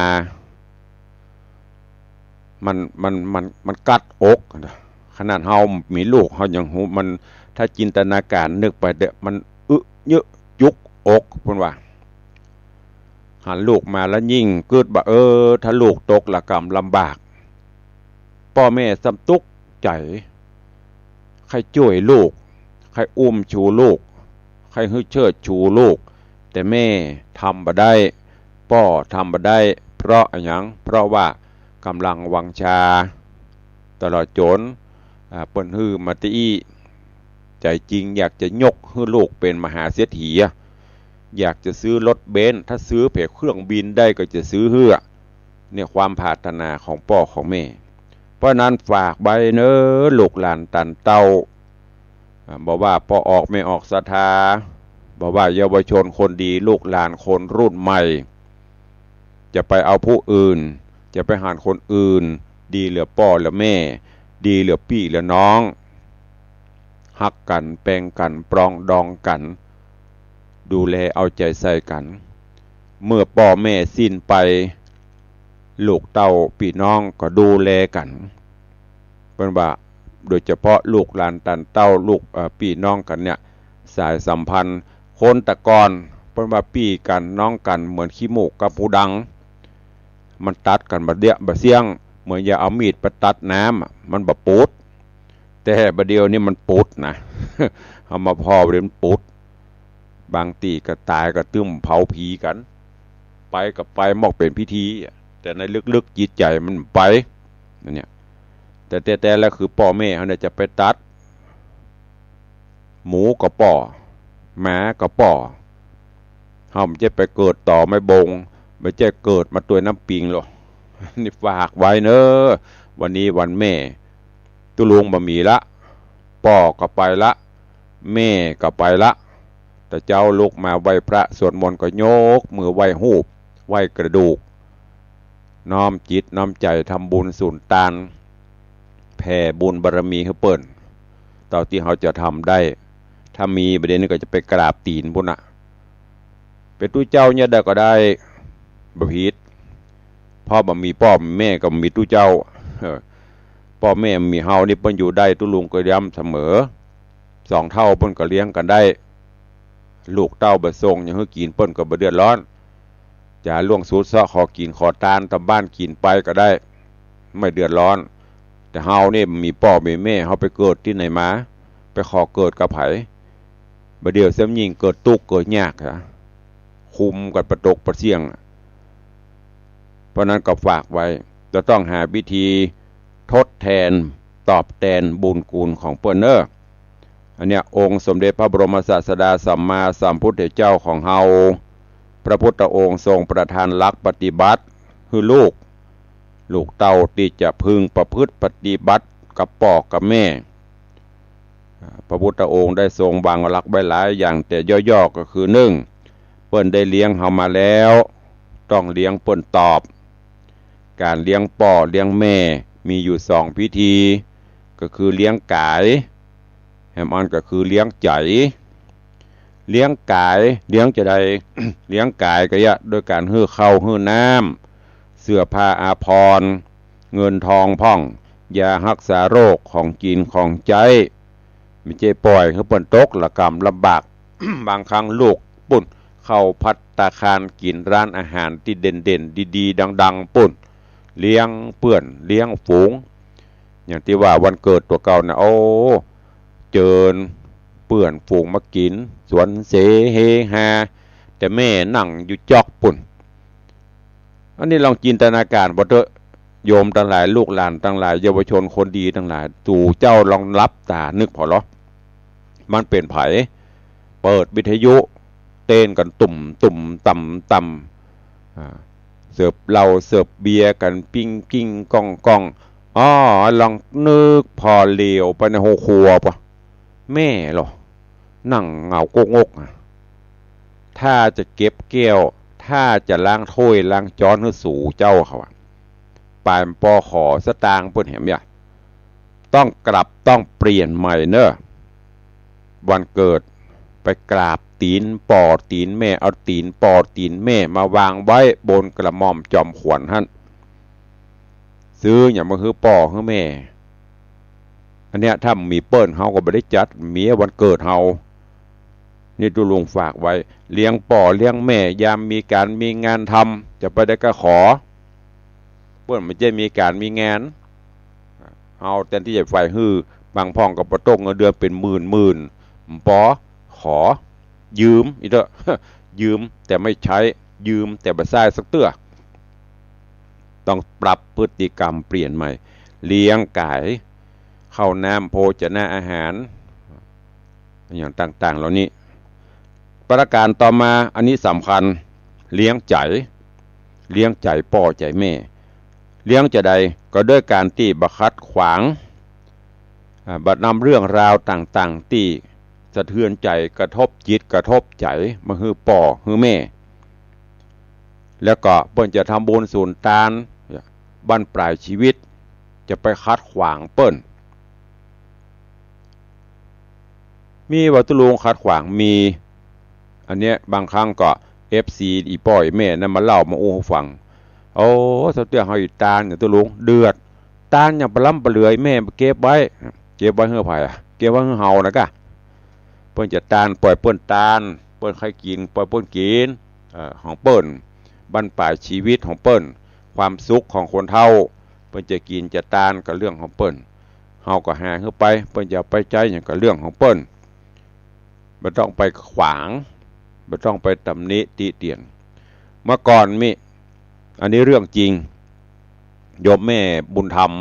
มัน มัน มัน มันกัดอกนะ ขนาดเฮามีลูกเฮายังฮู้ มัน ถ้าจินตนาก๋ารนึกไปเต๊อะ มันอึะเยอะจุกอก เปิ้นว่า หันลูกมาแล้วยิ่งกึ๊ดว่า เออ ถ้าลูกตกละกำลำบาก ป้อแม่ซ้ำตุ๊กใจ๋ ใค่จ้วยลูก ใค่อุ้มชูลูก ใค่หื้อเชิดชูลูก แต่แม่ทำบ่ได้ ป้อทำบ่ได้ เพราะอะหยัง เพราะว่ากำลังวังชา ตลอดจ๋น อ่า เปิ้นหื้อมาตี้อี้ ใจ๋จริงอยากจะยกหื้อลูกเป๋นมหาเศรษฐีอะ อยากจะซื้อรถเบนซ์ ถ้าซื้อแผเคื่องบินได้ก็จะซื้อหื้อ เนี่ยความปรารถนาของป้อของแม่ เพราะนั้นฝากไว้เน้อ ลูกหลานต้านเต้า อ่า บ่ว่าป้อออกแม่ออกศรัทธา บ่ว่าเยาวชนคนดี ลูกหลานคนรุ่นใหม่ จะไปเอาผู้อื่น จะไปหันคนอื่น ดีเหลือป้อเหลือแม่ ดีเหลือปี้เหลือน้อง ฮักกั๋น แป๋งกั๋น ปรองดองกั๋น ดูแลเอาใจ๋ใส่กั๋น เมื่อป้อแม่สิ้นไป ลูกเต้าปี้น้องก็ดูแลกั๋น เปิ้นว่า โดยเฉพาะลูกหลานต้านเต้า ลูก เอ่อ ปี้น้องกั๋นเนี่ย สายสัมพันธ์ คนแต่ก่อน เปิ้นว่าปี้กั๋นน้องกั๋นเหมือนขี้มูกกับฮูดัง มันตัดกั๋นบ่เดี้ยบ่เสี้ยง เหมือนอย่าเอามีดไปตัดน้ำอะ มันบ่ปูด แต่บ่าเดี่ยวนี้มันปูดนะ เอามาผ่อเดี๋ยวมันปูด บางตี้ก็ต๋ายก็ตึ้มเผาผีกั๋น ไปก็ไปมอกเป๋นพิธีอะ แต่ในลึกๆ จิตใจ๋มันบ่ไป นั่นเนี่ย แต่แต๊ๆ แล้วคือป้อแม่เฮาเนี่ยจะไปตัด หมูก็ป้อ หมาก็ป้อ เฮาบ่ใจ้ไปเกิดต่อไม้บง บ่ใจ้เกิดมาตวยน้ำปิงหรอก นี่ฝากไว้เน้อ วันนี้วันแม่ ตุ๊ลุงบ่มีละ ป้อก็ไปละ แม่ก็ไปละ แต่เจ๊าลุกมาไหว้พระสวดมนต์ก็ยกมือไหว้ฮูป ไหว้กระดูก น้อมจิตน้อมใจ๋ทำบุญสุนตาน แผ่บุญบารมีหื้อเปิ้น เต้าตี้เฮาจะทำได้ ถ้ามีบ่าเดี่ยวนี้ก็จะไปกราบตี๋นปู้นน่ะ เป๋นตุ๊เจ้าเนี่ยได้ก็ได้ บ่ผิด เพราะบ่มีป้อมีแม่ก็บ่มีตุ๊เจ้า เออ ป้อแม่มีเฮานี่เปิ้นอยู่ได้ ตุ๊ลุงก็ย้ำเสมอ สองเฒ่าเปิ้นก็เลี้ยงกั๋นได้ ลูกเต้าบ่ส่งหยังหื้อกิ๋นเปิ้นก็บ่เดือดร้อน จ๋าล่วงสุดเซาะขอกิ๋นขอตานต๋ามบ้านกิ๋นไปก็ได้ ไม่เดือดร้อน แต่เฮานี่มีป้อมีแม่ เฮาไปเกิดตี้ไหนมา ไปขอเกิดกับใผ บ่าเดี่ยวเสี้ยมยิ่งเกิดตุ๊กข์เกิดยากอะ คุมกั๋นปะตกปะเสี้ยงอะ เพราะนั้นก็ฝากไว้ จะต้องหาวิธีทดแทนตอบแตนบุญคุณของเปิ้นเน้อ อันเนี้ยองค์สมเด็จพระบรมศาสดาสัมมาสัมพุทธเจ้าของเฮา พระพุทธองค์ทรงประทานหลักปฏิบัติหื้อลูก ลูกเต้าตี้จะพึงประพฤติปฏิบัติกับป้อกับแม่ อ่า พระพุทธองค์ได้ทรงวางหลักไว้หลายอย่าง แต่ย่อๆ ก็คือ นึ่ง เปิ้นได้เลี้ยงเฮามาแล้ว ต้องเลี้ยงเปิ้นตอบ ก๋านเลี้ยงป้อเลี้ยงแม่มีอยู่สองพิธี ก็คือเลี้ยงก๋าย แหมอันก็คือเลี้ยงใจ๋ เลี้ยงก๋าย เลี้ยงจาใด เลี้ยงก๋ายก็เยียะ โดยก๋านหื้อข้าวหื้อน้ำ เสื้อผ้าอาภรณ์ เงินทองพ่อง ยาฮักษาโรค ของกิ๋นของใจ๊ บ่ใจ้ป่อยหื้อเปิ้นตกระกำลำบาก บางครั้งลูกปุ้น เข้าภัตตาคารกิ๋นร้านอาหารตี้เด่นๆ ดีๆ ดังๆ ปุ้น เลี้ยงเปื้อนเลี้ยงฝูง อย่างตี้ว่าวันเกิดตั๋วเก่าน่ะ โอ้ เจิญเปื้อนฝูงมากิ๋น สวนเสเฮฮา แต่แม่นั่งอยู่จ๊อกปุ้น อันนี้ลองจินตนาก๋ารเบ้าเต๊อะ โยมตังหลาย ลูกหลานตังหลาย เยาวชนคนดีตังหลาย ตู่เจ้าลองหลับต๋านึกผ่อลอ มันเป๋นใผ เปิดวิทยุ เต้นกั๋นตุ่มๆ ต่ำๆ อ่า เสิร์ฟเหล้าเสิร์ฟเบียร์กั๋นปิ้งๆ ก้องๆ อ้อ ลองนึกผ่อเหลียวไปในห้องครัวปะ แม่ลอ นั่งเหงาโก๊กงกอะ ถ้าจะเก็บแก้ว ถ้าจะล้างถ้วยล้างจ๊อนหื้อสูเจ้าเขาอะ ปายบ่ปอขอสตางค์เปิ้นแหมเยียะ ต้องกลับต้องเปลี่ยนใหม่เน่อ วันเกิดไปกราบตี๋นป้อตี๋นแม่ เอาตี๋นป้อตี๋นแม่มาวางไว้บนกระหม่อมจอมขวัญหั้น ซื้อหยังมาหื้อป้อหื้อแม่ อันเนี้ยถ้าบ่มีเปิ้นเฮาก็บ่ได้จัด มีวันเกิดเฮา นี่ตุ๊ลุงฝากไว้ เลี้ยงป้อเลี้ยงแม่ ยามมีก๋านมีงานทำ จะไปใดก็ขอ เปิ้นบ่ใจ้มีก๋านมีงาน เฮาแตนตี้จะใฝ่หื้อ บางพ่องก็บ่ตกเงินเดือนเป๋นหมื่นๆ บ่ปอขอ ยืม อีเต๊อะ ยืมแต่ไม่ใช้ ยืมแต่บ่ใจ๊สักเตื้อ ต้องปรับพฤติกรรมเปลี่ยนใหม่ เลี้ยงก๋าย ข้าวน้ำโภชนาอาหาร อย่างต่างๆ เหล่านี้ ประก๋านต่อมา อันนี้สำคัญ เลี้ยงใจ๋ เลี้ยงใจ๋ป้อใจ๋แม่ เลี้ยงจาใด ก็ด้วยก๋านตี้บ่ขัดขวาง อ่า บ่นำเรื่องราวต่างๆ ตี้สะเทือนใจ๋ กระทบจิตกระทบใจ๋ มาหื้อป้อหื้อแม่ แล้วก็เปิ้นจะทำบุญสุนตาน บั้นปลายชีวิต จะไปขัดขวางเปิ้น มีบ่ตุ๊ลุงขัดขวาง มี อันเนี้ยบางครั้งก็ เอฟซี อี่ป้ออี่แม่นั้นมาเล่ามาอู้หื้อฟัง โอ้ สาวเตื้อเฮาอีตานเนี่ยตุ๊ลุง เดือด ตานอย่างปะล้ำปะเหลือ แม่เก็บไว้ เก็บไว้หื้อใผอะ เก็บไว้หื้อเฮานะกะ เปิ้นจะตาน ป่อยเปิ้นตาน เปิ้นใค่กิ๋น ป่อยเปิ้นกิ๋น เอ่อ ของเปิ้น บั้นปลายชีวิตของเปิ้น ความสุขของคนเฒ่า เปิ้นจะกิ๋นจะตานก็เรื่องของเปิ้น เฮาก็หาหื้อไป เปิ้นจะเอาไปใจ๊หยังก็เรื่องของเปิ้น บ่ต้องไปขวาง บ่ต้องไปตำหนิติเตียน เมื่อก่อนมี อันนี้เรื่องจริง โยมแม่บุญธรรม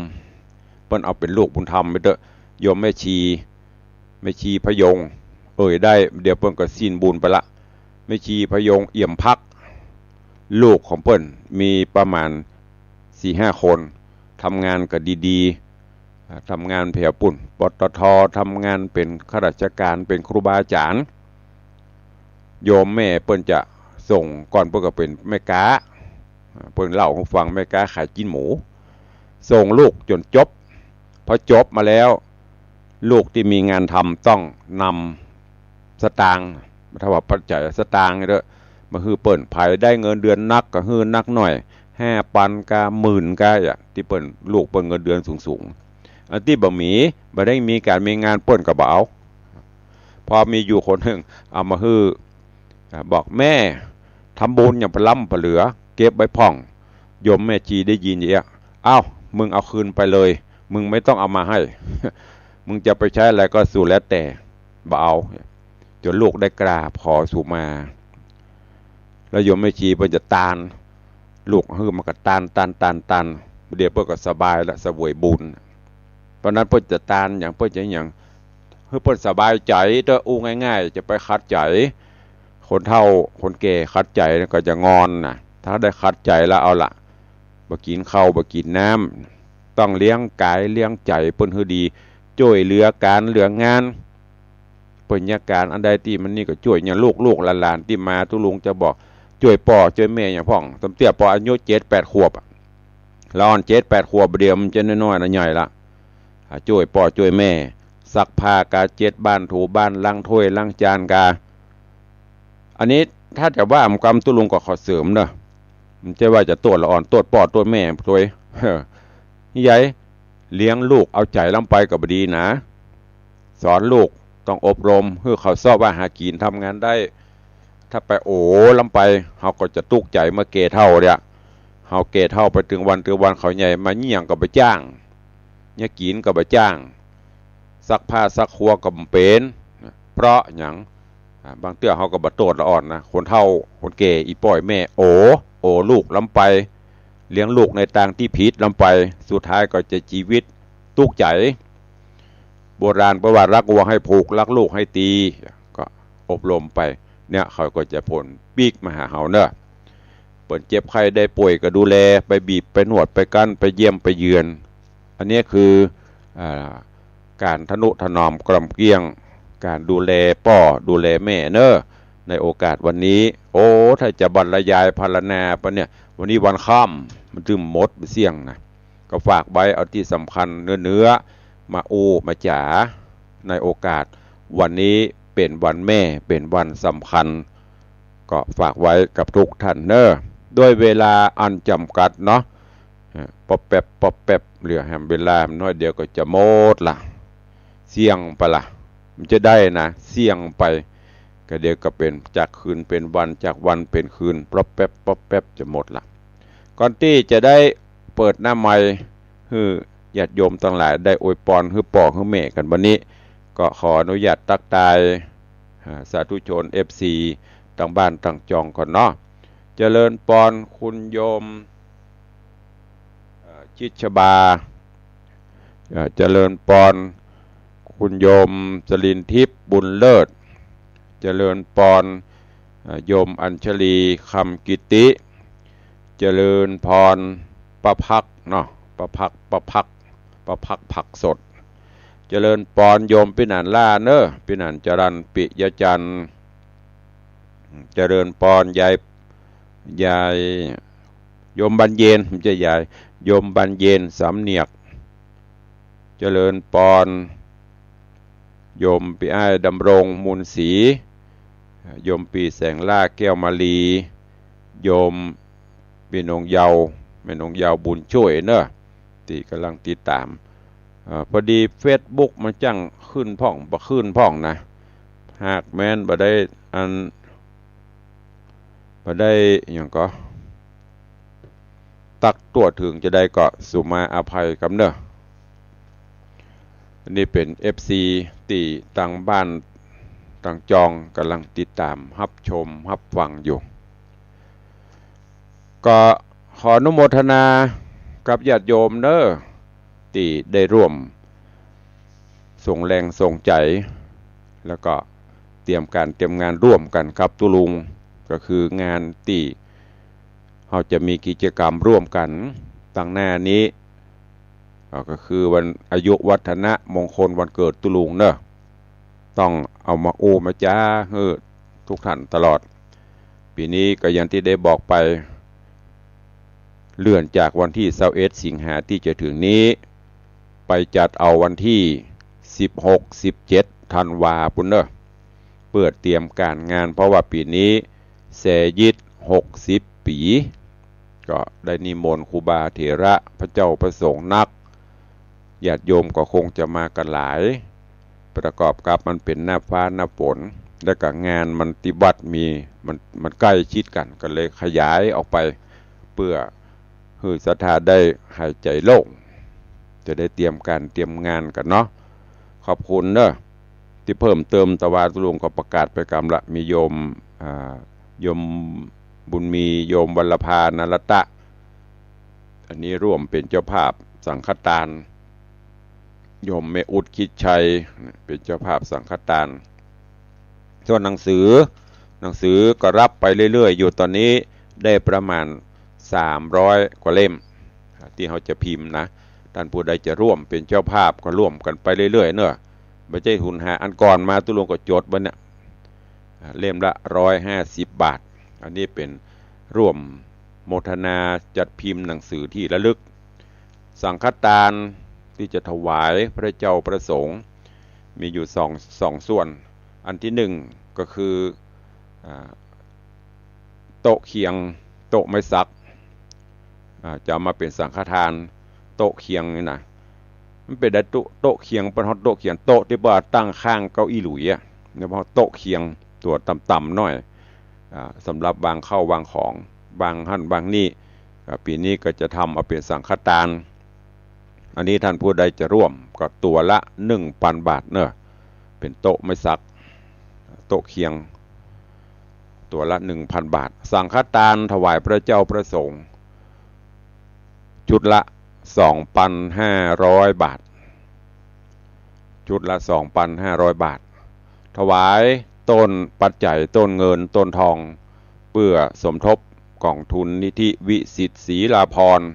เปิ้นเอาเป๋นลูกบุญธรรมไปเต๊อะ โยมแม่ชี แม่ชีพะยง เอ่ยได้ เดี๋ยวเปิ้นก็สิ้นบุญไปละ แม่ชีพะยงเอี่ยมภักดิ์ ลูกของเปิ้นมีประมาณสี่ห้าคน ทำงานก็ดีๆ อ่า ทำงานแผวปุ้น ปตท ทำงานเป๋นข้าราชก๋าน เป๋นครูบาอาจ๋ารย์ โยมแม่เปิ้นจะส่ง ก่อนเปิ้นก็เป๋นแม่ก๊า อ่า เปิ้นเล่าหื้อฟัง แม่ก๊าขายจิ๊นหมู ส่งลูกจ๋นจบ พอจบมาแล้ว ลูกตี้มีงานทำต้องนำสตางค์ ถ้าว่าปัจจัยสตางค์เต๊อะ มาหื้อเปิ้น ใผได้เงินเดือนนักก็หื้อนักหน่อย ห้าปันกา หมื่นกาอะ ตี้เปิ้น ลูกเปิ้นเงินเดือนสูงๆ อันตี้บ่มี บ่ได้มีก๋านมีงาน เปิ้นก็บ่เอา พอมีอยู่คนนึ่งเอามาหื้อ อ่า บอก แม่ ทำบุญอย่างปะล้ำปะเหลือ เก็บไว้พ่อง โยมแม่ชีได้ยินอย่างเงี้ย เอ้า มึงเอาคืนไปเลย มึงไม่ต้องเอามาให้ มึงจะไปใจ๊อะไรก็สุดแล้วแต่ บ่เอา จ๋นลูกได้กราบขอสูมา แล้วโยมแม่ชีเปิ้นจะตาน ลูกหื้อมาก็ตาน ตาน ตาน ตาน เดี๋ยวเปิ้นก็สบายละ เสวยบุญ เพราะนั้นเปิ้นจะตานหยัง เปิ้นจะหยัง หื้อเปิ้นสบายใจ๋เต๊อะ อู้ง่ายๆ จะไปขัดใจ๋ คนเฒ่าคนแก่ขัดใจ๋ก็จะงอนน่ะ ถ้าได้ขัดใจ๋แล้วเอาละ บ่กิ๋นข้าวบ่กิ๋นน้ำ ต้องเลี้ยงก๋ายเลี้ยงใจ๋เปิ้นหื้อดี จ้วยเหลือก๋านเหลืองาน เปิ้นยากก๋านอันใดตี้มันนี่ก็จ้วย อย่างลูกๆหลานๆตี้มา ตุ๊ลุงจะบอก จ้วยป้อจ้วยแม่อย่างพ่อง ตำเตื้อปออายุเจ็ดแปดขวบอะ ละอ่อนเจ็ดแปดขวบ บ่าเดี่ยวมันจะน้อยๆนะ ใหญ่ละ อ่า จ้วยป้อจ้วยแม่ ซักผ้ากา เจ็ดบ้าน ถูบ้าน ล้างถ้วยล้างจานกา อันนี้ถ้าจะว่าอำกำตุ๊ลุงก็ขอเสริมเนาะ มันจะว่าจะตรวจละอ่อน ตรวจป้อตรวจแม่ตวย ใหญ่ เลี้ยงลูกเอาใจ๋ลำไปก็บ่ดีนะ สอนลูกต้องอบรมหื้อเขาเซาะว่าหากิ๋นทำงานได้ ถ้าไปโอ๋ลำไป เฮาก็จะตุ๊กใจ๋เมื่อแก่เฒ่าเนี่ย เฮาแก่เฒ่าไปเถิงวันเถิงวันเขาใหญ่มา เยียะหยังก็บ่จ้าง เยียะกิ๋นก็บ่จ้าง ซักผ้าซักครัวก็บ่เป๋น เพราะหยัง อ่า บางเตื้อเฮาก็บ่ตรวจละอ่อนนะ คนเฒ่าคนแก่ อี่ป้ออี่แม่ โอ๋ โอ๋ลูกลำไป เลี้ยงลูกในตางตี้ผิดลำไป สุดท้ายก็จะจีวิตตุ๊กใจ๋ โบราณเปิ้นว่า รักวัวให้ผูก รักลูกให้ตี ก็อบรมไป เนี่ยเขาก็จะผลปิ๊กมาหาเฮาเนาะ เปิ้นเจ็บไข้ได้ป่วยก็ดูแล ไปบีบไปนวดไปกั้น ไปเยี่ยมไปเยือน อันนี้คือ อ่า ก๋านทะนุถนอมกล่อมเกลี้ยง ก๋านดูแลป้อดูแลแม่เนาะ ในโอกาสวันนี้ โอ้ ถ้าจะบรรยายพรรณนาไปเนี่ย วันนี้วันค่ำ มันจึงหมดเสี้ยงนะ ก็ฝากไว้เอาตี้สำคัญเนื้อๆ มาอู้มาจ๋า ในโอกาสวันนี้เป๋นวันแม่ เป๋นวันสำคัญ ก็ฝากไว้กับทุกท่านเนาะ ด้วยเวลาอันจำกัดเนาะ เอ่อ ป๊อบแป๊บ ป๊อบแป๊บ เหลือแหมเวลาน้อยเดียวก็จะหมดละ เสี้ยงไปละ มันจะได้นะ เสี้ยงไป ก็เดี๋ยวก็เป๋นจากคืนเป๋นวัน จากวันเป๋นคืน ป๊อบแป๊บ ป๊อบแป๊บ จะหมดละ ก่อนตี้จะได้เปิดหน้าไมค์หื้อญาติโยมตังหลายได้อวยปอนหื้อป้อหื้อแม่กั๋นวันนี้ ก็ขออนุญาตตั๊กตาย อ่า สาธุชน เอฟซี ตังบ้านตังจองก่อนเนาะ เจริญปอนคุณโยม เอ่อ ชิดชบา เอ่อ เจริญปอนคุณโยมจรินทิพย์ บุญเลิศ เจริญปอน เอ่อ โยมอัญชลี คำกิติ เจริญปอนป้าภักเนาะ ป้าภัก ป้าภัก ป้าภักผักสด เจริญปอนโยมปี้หนานล่าเนาะ ปี้หนานจรัญ ปิยจันทร์ เจริญปอนยาย ยาย โยมบรรเย็น ไม่ใช่ยาย โยมบรรเย็น สำเนียก เจริญปอน โยมปี้อ้ายดำรง มูลศรี โยมปี้แสงล่า แก้วมาลี โยมปี้นงเยาว์ แม่นงเยาว์ บุญช่วยเนาะ ตี้ก่ำลังติดต๋าม เอ่อ พอดีเฟซบุ๊กมันจั้งขึ้นพ่อง บ่ขึ้นพ่องนะ หากแม้นบ่ได้อัน บ่ได้หยังก็ ตั๊กตั๋วเถิงจะใดก็สุมาอภัยกำเนาะ อันนี้เป๋น เอฟซี ตี้ตังบ้านตังจองก่ำลังติดต๋ามฮับชมฮับฟังอยู่ ก็ขออนุโมทนากับญาติโยมเนาะ ตี้ได้ร่วมส่งแฮงส่งใจ๋ แล้วก็เตรียมก๋านเตรียมงานร่วมกั๋นกับตุ๊ลุง ก็คืองานตี้เฮาจะมีกิจกรรมร่วมกั๋นตังหน้านี้ เอ่อ ก็คือวันอายุวัฒนมงคลวันเกิดตุ๊ลุงเนาะ ต้องเอามาอู้มาจ๋าหื้อทุกท่านตลอด ปี๋นี้ก็อย่างตี้ได้บอกไป เลื่อนจากวันตี้ซาวเอ็ดสิงหาตี้จะเถิงนี้ ไปจัดเอาวันตี้สิบหก สิบเจ็ดธันวาปู้นเนาะ เปื้อเตรียมก๋านงาน เพราะว่าปี๋นี้แสยิดหกสิบปี๋ ก็ได้นิมนต์ครูบาเถระ พระเจ้าพระสงฆ์นัก ญาติโยมก็คงจะมากั๋นหลาย ประกอบกับมันเป๋นหน้าฟ้าหน้าฝน แล้วก็งานมันตี้วัดมี มัน มันใก้ชิดกั๋น ก็เลยขยายออกไป เปื้อหื้อศรัทธาได้หายใจ๋โล่ง จะได้เตรียมก๋านเตรียมงานกั๋นเนาะ ขอบคุณเนาะ ตี้เพิ่มเติม แต่ว่าตุ๊ลุงก็ประกาศไปกำละ มีโยม อ่า โยมบุญมี โยมวัลลภา นรตะ อันนี้ร่วมเป๋นเจ้าภาพสังฆตาน โยมแม่อุ๊ด คิดชัย เป๋นเจ้าภาพสังฆตาน ส่วนหนังสือ หนังสือก็รับไปเรื่อยๆ อยู่ ต๋อนนี้ได้ประมาณสามร้อยกว่าเล่ม ตี้เฮาจะพิมพ์นะ ต้านผู้ใดจะร่วมเป๋นเจ้าภาพก็ร่วมกั๋นไปเรื่อยๆ เนาะ บ่ใจ้หุนหา อันก่อนมาตุ๊ลุงก็จดไว้เนี่ย อ่า เล่มละร้อยห้าสิบบาท อันนี้เป๋นร่วมโมทนาจัดพิมพ์หนังสือที่ระลึก สังฆทานตี้จะถวายพระเจ้าพระสงฆ์ มีอยู่สอง สองส่วน อันตี้นึ่งก็คือ อ่า โต๊ะเคียง โต๊ะไม้สัก อ่า จะเอามาเป๋นสังฆทาน โต๊ะเคียงนี่นะ มันเป๋นได้โต๊ะ โต๊ะเคียง เปิ้นฮ้องโต๊ะเคียง โต๊ะตี้ว่าตั้งข้างเก้าอี้หลุยอะ เนี่ย ฮ้องโต๊ะเคียง ตั๋วต่ำๆ หน้อย อ่า สำหรับวางข้าววางของ วางหั้นวางนี่ อ่า ปี๋นี้ก็จะทำเอาเป๋นสังฆทาน อันนี้ต้านผู้ใดจะร่วมก็ตั๋วละหนึ่งปันบาทเนาะ เป๋นโต๊ะไม้สัก โต๊ะเคียง ตั๋วละหนึ่งปันบาท สังฆทานถวายพระเจ้าพระสงฆ์ ชุดละสองปันห้าร้อยบาท ชุดละสองปันห้าร้อยบาท ถวายต้นปัจจัย ต้นเงิน ต้นทอง เปื้อสมทบก๋องทุนนิธิวิสิทธิ์ศรีลาภรณ์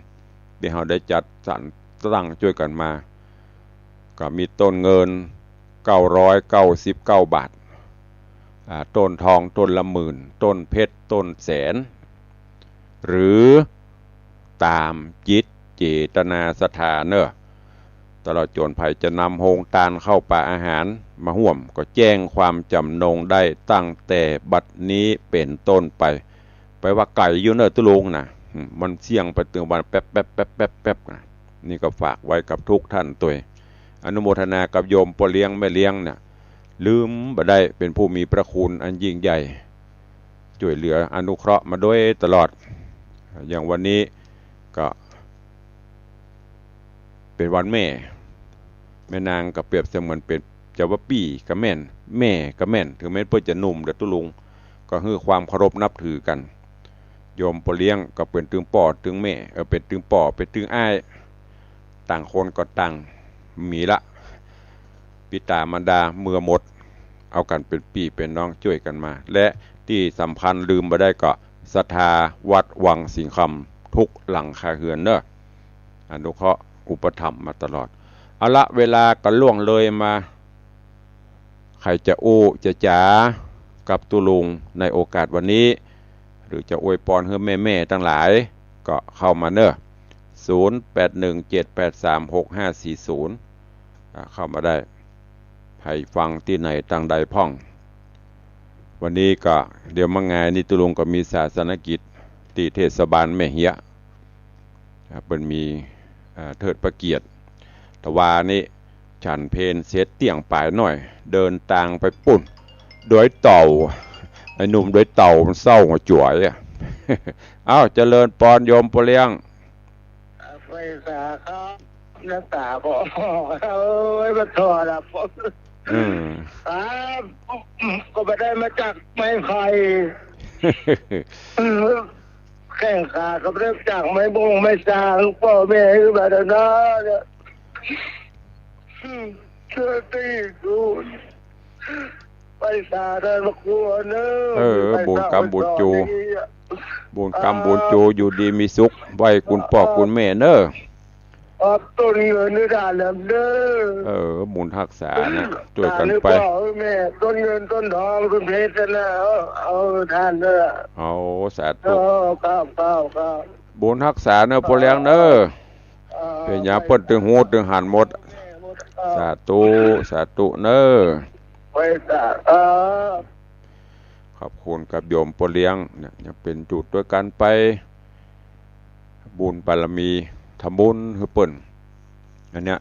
ตี้เฮาได้จัดสรรตั้งจ้วยกั๋นมา ก็มีต้นเงินเก้าร้อยเก้าสิบเก้าบาท อ่า ต้นทองต้นละหมื่น ต้นเพชรต้นแสน หรือต๋ามจิตเจตนาศรัทธาเนาะ ตลอดจ๋นใผจะนำโฮงตานข้าวป๋าอาหารมาฮ่วม ก็แจ้งความจ๋ำนงได้ตั้งแต่บัดนี้เป๋นต้นไป ไปว่าไก๋อยู่เนาะตุ๊ลุงนะ อืม มันเสี่ยงไปตึงวันแป๊บๆๆๆๆ นะ นี่ก็ฝากไว้กับทุกท่านตวย อนุโมทนากับโยมป้อเลี้ยงแม่เลี้ยงเนี่ย ลืมบ่ได้ เป๋นผู้มีพระคุณอันยิ่งใหญ่ จ้วยเหลืออนุเคราะห์มาโดยตลอด อย่างวันนี้ก็เป๋นวันแม่ แม่นางก็เปรียบเสมือนเป๋น จะว่าปี้ก็แม่น แม่ก็แม่น เถิงแม้เปิ้นจะหนุ่มเด้อตุ๊ลุง ก็หื้อความเคารพนับถือกั๋น โยมป้อเลี้ยงก็เป๋นตึงป้อตึงแม่ เออ เป๋นตึงป้อ เป๋นตึงอ้าย ต่างคนก็ต่างมีละ ปิต๋ามารดาเมื่อหมด เอากั๋นเป๋นปี้เป๋นน้องจ้วยกั๋นมา และตี้สำคัญลืมบ่ได้ก็ศรัทธาวัดวังสิงห์คำทุกหลังคาเฮือนเนาะ อนุเคราะห์อุปถัมภ์มาตลอด เอาละ เวลาก็ล่วงเลยมา ใผจะอู้จะจ๋ากับตุ๊ลุงในโอกาสวันนี้ หรือจะอวยปอนหื้อแม่ๆ ตังหลาย ก็เข้ามาเนาะ ศูนย์แปดหนึ่งเจ็ดแปดสามหกห้าสี่ศูนย์ อ่า เข้ามาได้ ใผฟังตี้ไหนตังใดพ่อง วันนี้ก็เดี๋ยวมางายนี้ตุ๊ลุงก็มีศาสนกิจตี้เทศบาลแม่เฮียะ อ่า เปิ้นมี อ่า เทิดพระเกียรติ ตะวานี้ฉันเพลเสร็จเตี้ยงป๋ายหน้อย เดินตางไปปู๊น ดอยเต่า ไอ้หนุ่มดอยเต่ามันเศร้าหัวจ๋วยอะ เอ้า เจริญปอนโยมป้อเลี้ยง ไปสาครับ น้ำต๋าก็ออก เอ้ย มันทอดอะ อืม ครับ ก็บ่ได้มาจากไม้ไผ่ แข้งขาก็บ่ได้จากไม้บงไม้ซาง ป้อแม่หื้อมาแต่น้อเนี่ย เชื่อตี้ดู ไปสาเดินมาครัวเนอะ เออ ไปสา บุญกรรมบุญจู ไปสา บุญกรรมบุญจู อยู่ดีมีสุข ไหว้คุณป้อคุณแม่เนอะ ครับ ต้นเงินนี่ด่าแหลมเด้อ เออ บุญฮักษานะ จ้วยกั๋นไป ต๋ามหื้อป้อหื้อแม่ ต้นเงินต้นทอง ต้นเพชรนะ เอา เอาทานเนอะ เอา สาธุ เออ ครับ ครับ ครับ บุญฮักษาเนอะ ป้อเลี้ยงเนอะ เออ เป๋นหยังเปิ้นตึงฮู้ตึงหันหมด เออ สาธุ สาธุเนอะ ไปสา เออ ขอบคุณกับโยมป้อเลี้ยงเนี่ย ยังเป๋นอยู่ตวยกั๋นไป บุญบารมี ทำบุญหื้อเปิ้น อันเนี้ย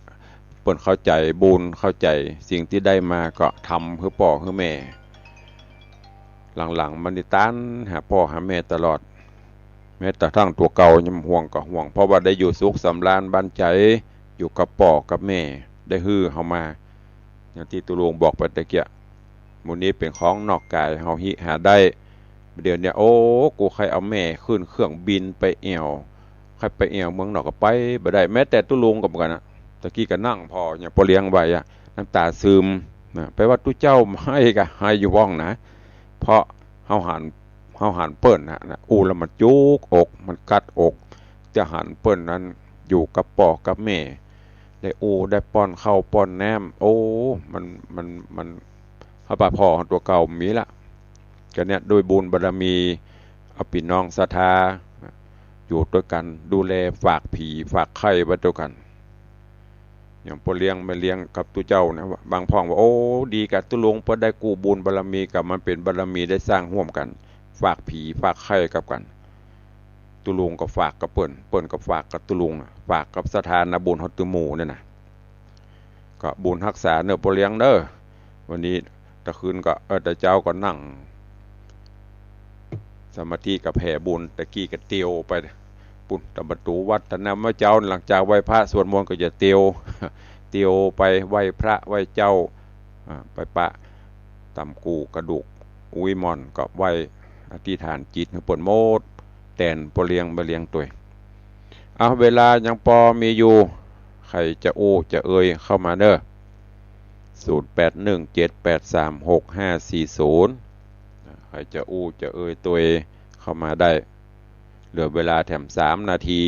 เปิ้นเข้าใจ๋บุญ เข้าใจ๋สิ่งตี้ได้มาก็ทำหื้อป้อหื้อแม่ หลังๆ มานี่ตานหาป้อหาแม่ตลอด แม้แต่ทั้งตั๋วเก่ายังห่วงก็ห่วง เพราะว่าได้อยู่สุขสำราญบันใจ๋ อยู่กับป้อกับแม่ ได้หื้อเฮามา อย่างตี้ตุ๊ลุงบอกไปตะเกียะ หมู่นี้เป๋นของนอกก๋าย เฮาฮิหาได้ เดี๋ยวเนี้ย โอ้ กูใค่เอาแม่ขึ้นเครื่องบินไปแอ่ว ใค่ไปแอ่วเมืองนอกก็ไปบ่ได้ แม้แต่ตุ๊ลุงก็เหมือนกั๋นนะ ตะกี้ก็นั่งผ่อ อย่างป้อเลี้ยงว่าอะ น้ำต๋าซึมนะ ไปว่าตุ๊เจ้าไห้ก็ไห้อยู่พ่องนะ เพราะเฮาหัน เฮาหันเปิ้นนะ นะ อู้แล้วมันจุกอก มันกัดอก จะหันเปิ้นนั้น อยู่กับป้อกับแม่ ได้อู้ได้ป้อนข้าวป้อนน้ำ โอ้ มัน มัน มัน เฮาปะผ่อตั๋วเก่าบ่มีละ ก็เนี่ย ด้วยบุญบารมี เอาปี้น้องศรัทธา อยู่ตวยกั๋น ดูแล ฝากผีฝากไข้ไว้ตวยกั๋น อย่างป้อเลี้ยงแม่เลี้ยงกับตุ๊เจ้าเนี่ย บางพ่องว่า โอ้ ดีกะตุ๊ลุง เปิ้นได้กู้บุญบารมี กะมันเป๋นบารมีได้สร้างฮ่วมกั๋น ฝากผีฝากไข้กับกั๋น ตุ๊ลุงก็ฝากกับเปิ้น เปิ้นก็ฝากกับตุ๊ลุงน่ะ ฝากกับศรัทธานาบุญเฮาตึงหมู่เนี่ยนะ ก็บุญฮักษาเน่อป้อเลี้ยงเน่อ วันนี้ตะคืนก็ เออ ตะเจ๊าก็นั่งสมาธิก็แผ่บุญ ตะกี้ก็เตียวไปปุ้น ตะประตู๋วัด ตะน้ำเมื่อเจ๊า หลังจากไหว้พระสวดมนต์ก็จะเตียว เตียวไปไหว้พระไหว้เจ้า อ่า ไปปะต๋ามกู้กระดูก อุ๊ยหม่อนก็ไหว้อธิษฐานจิตหื้อเปิ้นหมด แตนป้อเลี้ยงแม่เลี้ยงตวย เอา เวลายังปอมีอยู่ ใผจะอู้จะเอ่ยเข้ามาเน่อ ศูนย์แปดหนึ่งเจ็ดแปดสามหกห้าสี่ศูนย์ ใผจะอู้จะเอ่ยตวยเข้ามาได้ เหลือเวลาแถมสามนาที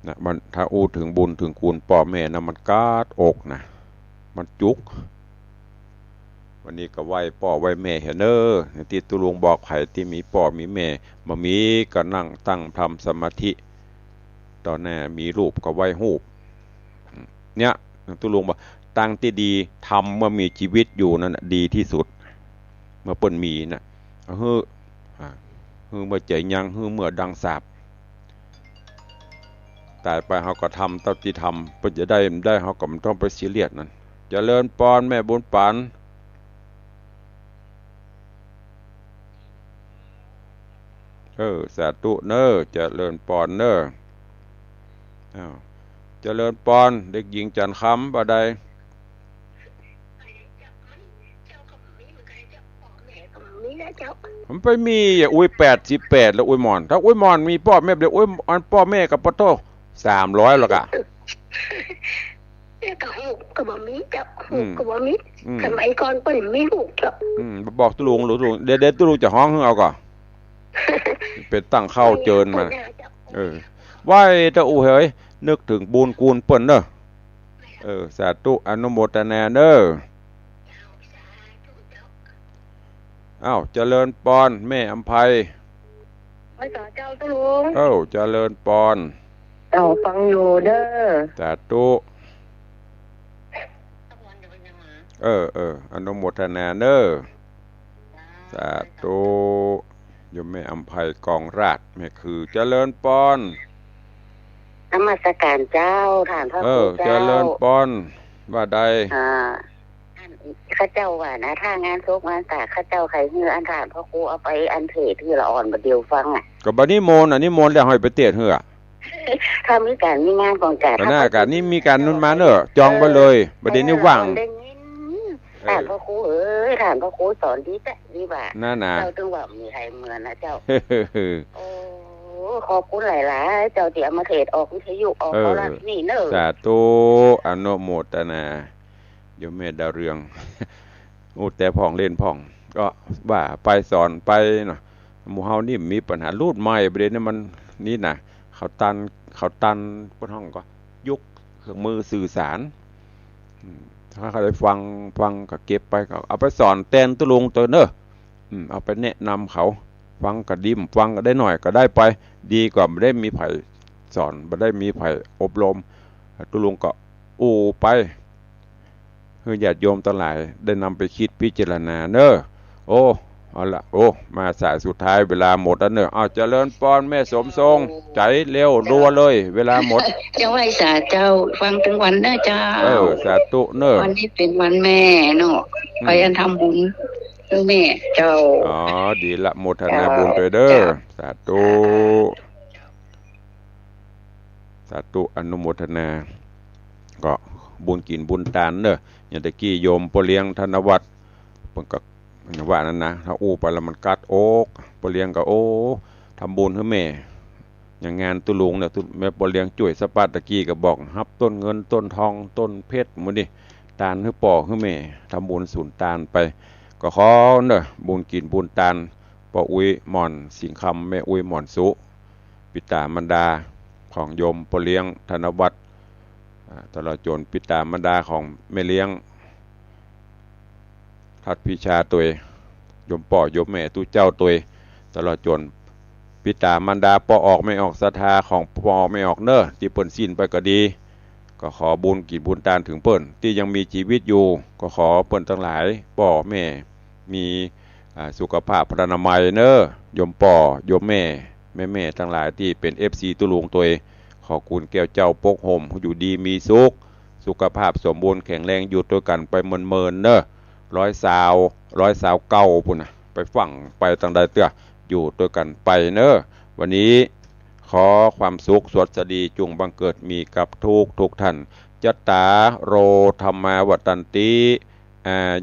นะ มัน ถ้าอู้เถิงบุญเถิงคุณป้อแม่นะ มันกัดอกนะ มันจุก วันนี้ก็ไหว้ป้อไหว้แม่เหียเน่อ ตี้ตุ๊ลุงบอก ใผตี้มีป้อมีแม่ บ่มีก็นั่งตั้งทำสมาธิ ต่อหน้ามีรูปก็ไหว้รูป เนี่ย ตุ๊ลุงบอก ตางตี้ดี ทำเมื่อมีจีวิตอยู่นั่นน่ะดีตี้สุด เมื่อเปิ้นมีน่ะ เอาหื้อ อ่า หื้อเมื่อใจ๋ยัง หื้อเมื่อดังสาป ต๋ายไปเฮาก็ทำเต้าตี้ทำ เปิ้นจะได้บ่ได้เฮาก็บ่ต้องไปซีเรียสนั่น เจริญปอนแม่บุญปั๋น เออ สาธุเน่อ เจริญปอนเน่อ อ้าว เจริญปอน เด็กหญิงจันทร์คำ บ่าใด มันไปมีอ่ะ อุ๊ย แปดสิบแปดแล้ว อุ๊ยหม่อน ถ้าอุ๊ยหม่อนมีป้อแม่ เดี๋ยวอุ๊ย อันป้อแม่ก็ปะโต้ สามร้อยแล้วกะ ก็ฮูกก็บ่มีเจ้า อืม ฮูกก็บ่มี อืม สมัยก่อนก็บ่มีฮูกเจ้า อืม บอกตุ๊ลุง ตุ๊ลุง เดี๋ยว เดี๋ยวตุ๊ลุงจะฮ้องหื้อเอาก่อ ไปตั้งเข้าเจิญมา เออ ไหว้เต้าอู้เหย นึกเถิงบุญคุณเปิ้นเน่อ เออ สาธุ อนุโมทนาเน่อ อ้าว เจริญปอน แม่อำไพ ไหว้สาเจ้าตุ๊ลุง เอ้า เจริญปอน เจ้าฟังอยู่เน่อ สาธุ เออ เออ อนุโมทนาเน่อ สาธุ โยมแม่อำไพ กองราช แม่คือ เจริญปอน นมัสการเจ้า ท่านพระครูเจ้า เออ เจริญปอน ว่าใด อ่า อัน เข้าเจ้าว่านะ ถ้างานศพงานต๋าย เข้าเจ้าใค่หื้ออันท่านพระครูเอาไปอันเทศน์หื้อละอ่อนบ่าเดี่ยวฟังอ่ะ ก็บ่านิมนต์อ่ะ นิมนต์แล้วให้ไปเทศน์หื้ออ่ะ ถ้ามีก๋านมีงานของก๋าน ก็น่า ก๋านนี้มีก๋านนู้นมาเน่อ จองไว้เลย บ่าเดี่ยวนี้ว่าง ได้ยิน เออ ท่านพระครูเอ๋ย ท่านพระครูสอนดีแต๊ดีว่า นั่นน่ะ เจ้าตึงว่ามีใผเหมือนนะเจ้า โอ้ ขอบคุณหลายๆ เจ้าตี้เอามาเทศน์ออกวิทยุออก เออ โทรทัศน์นี่เน่อ สาธุ อนุโมทนา โยมแม่ดาวเรือง อู้แต่พ่องเล่นพ่อง ก็ว่าไปสอนไปเนาะ หมู่เฮานี่มีปัญหา รุ่นใหม่บ่าเดี่ยวนี้มันนี่น่ะ เขาตัน เขาตัน เปิ้นฮ้องก็ยุคเครื่องมือสื่อสาร อืม ถ้าเขาได้ฟัง ฟังก็เก็บไป ก็เอาไปสอนแตนตุ๊ลุงตวยเน่อ อืม เอาไปแนะนำเขา ฟังก็ดี ฟังก็ได้หน่อยก็ได้ไป ดีกว่าบ่ได้มีใผสอน บ่ได้มีใผอบรม ตุ๊ลุงก็อู้ไป หื้อญาติโยมตังหลายได้นำไปกึ๊ดพิจารณาเน่อ โอ้ เอาละ โอ้ มาสายสุดท้าย เวลาหมดแล้วเน่อ อ้าว เจริญปอนแม่สมทรง ใจ๋เร็วรัวเลย เวลาหมด เจ้าไหว้สาเจ้า ฟังตึงวันเน่อเจ้า เออ สาธุเน่อ วันนี้เป๋นวันแม่เนาะ อืม ไปอันทำบุญหื้อแม่เจ้า อ๋อ ดีละ โมทนาบุญตวยเน่อ เจ้า สาธุ สาธุ อนุโมทนา ก็บุญกิ๋นบุญตานเน่อ อย่างตะกี้โยมป้อเลี้ยงธนวัฒน์ เปิ้นก็ว่านั้นนะ ถ้าอู้ไปแล้วมันกัดอก ป้อเลี้ยงก็ โอ้ ทำบุญหื้อแม่ อย่างงานตุ๊ลุงเนี่ย ตุ๊ แม่ป้อเลี้ยงจ้วยสะปัดตะกี้ก็บอก ฮับต้นเงินต้นทองต้นเพชรหมู่นี่ ตานหื้อป้อหื้อแม่ ทำบุญสุนตานไป ก็ขอเน่อ บุญกิ๋นบุญตาน ป้ออุ๊ยหม่อนสิงห์คำ แม่อุ๊ยหม่อนสุ ปิต๋ามารดาของโยมป้อเลี้ยงธนวัฒน์ อ่า ตลอดจ๋นปิต๋ามารดาของแม่เลี้ยง ทัดพิชาตวย โยมป้อโยมแม่ตุ๊เจ้าตวย ตลอดจ๋นปิต๋ามารดาป้อออกแม่ออกศรัทธาของป้อออกแม่ออกเน่อ ตี้เปิ้นสิ้นไปก็ดี ก็ขอบุญกิ๋นบุญตานเถิงเปิ้น ตี้ยังมีจีวิตอยู่ ก็ขอเปิ้นตังหลาย ป้อแม่ มี อ่า สุขภาพพลานามัยเน่อ โยมป้อโยมแม่ แม่ๆ ตังหลายตี้เป๋น เอฟซี ตุ๊ลุงตวย ขอคุณแก้วเจ้าปกห่ม อยู่ดีมีสุข สุขภาพสมบูรณ์แข็งแรง อยู่ตวยกั๋นไปเมินๆ เน่อ ร้อยซาว ร้อยซาวเก้าปู้นน่ะ ไปฟั่งไปตังใดเตื้อ อยู่ตวยกั๋นไปเน่อ วันนี้ขอความสุขสวัสดีจุ่งบังเกิดมีกับทุกทุกท่าน จัตตาโร ธัมมา วัฑฒันติ อา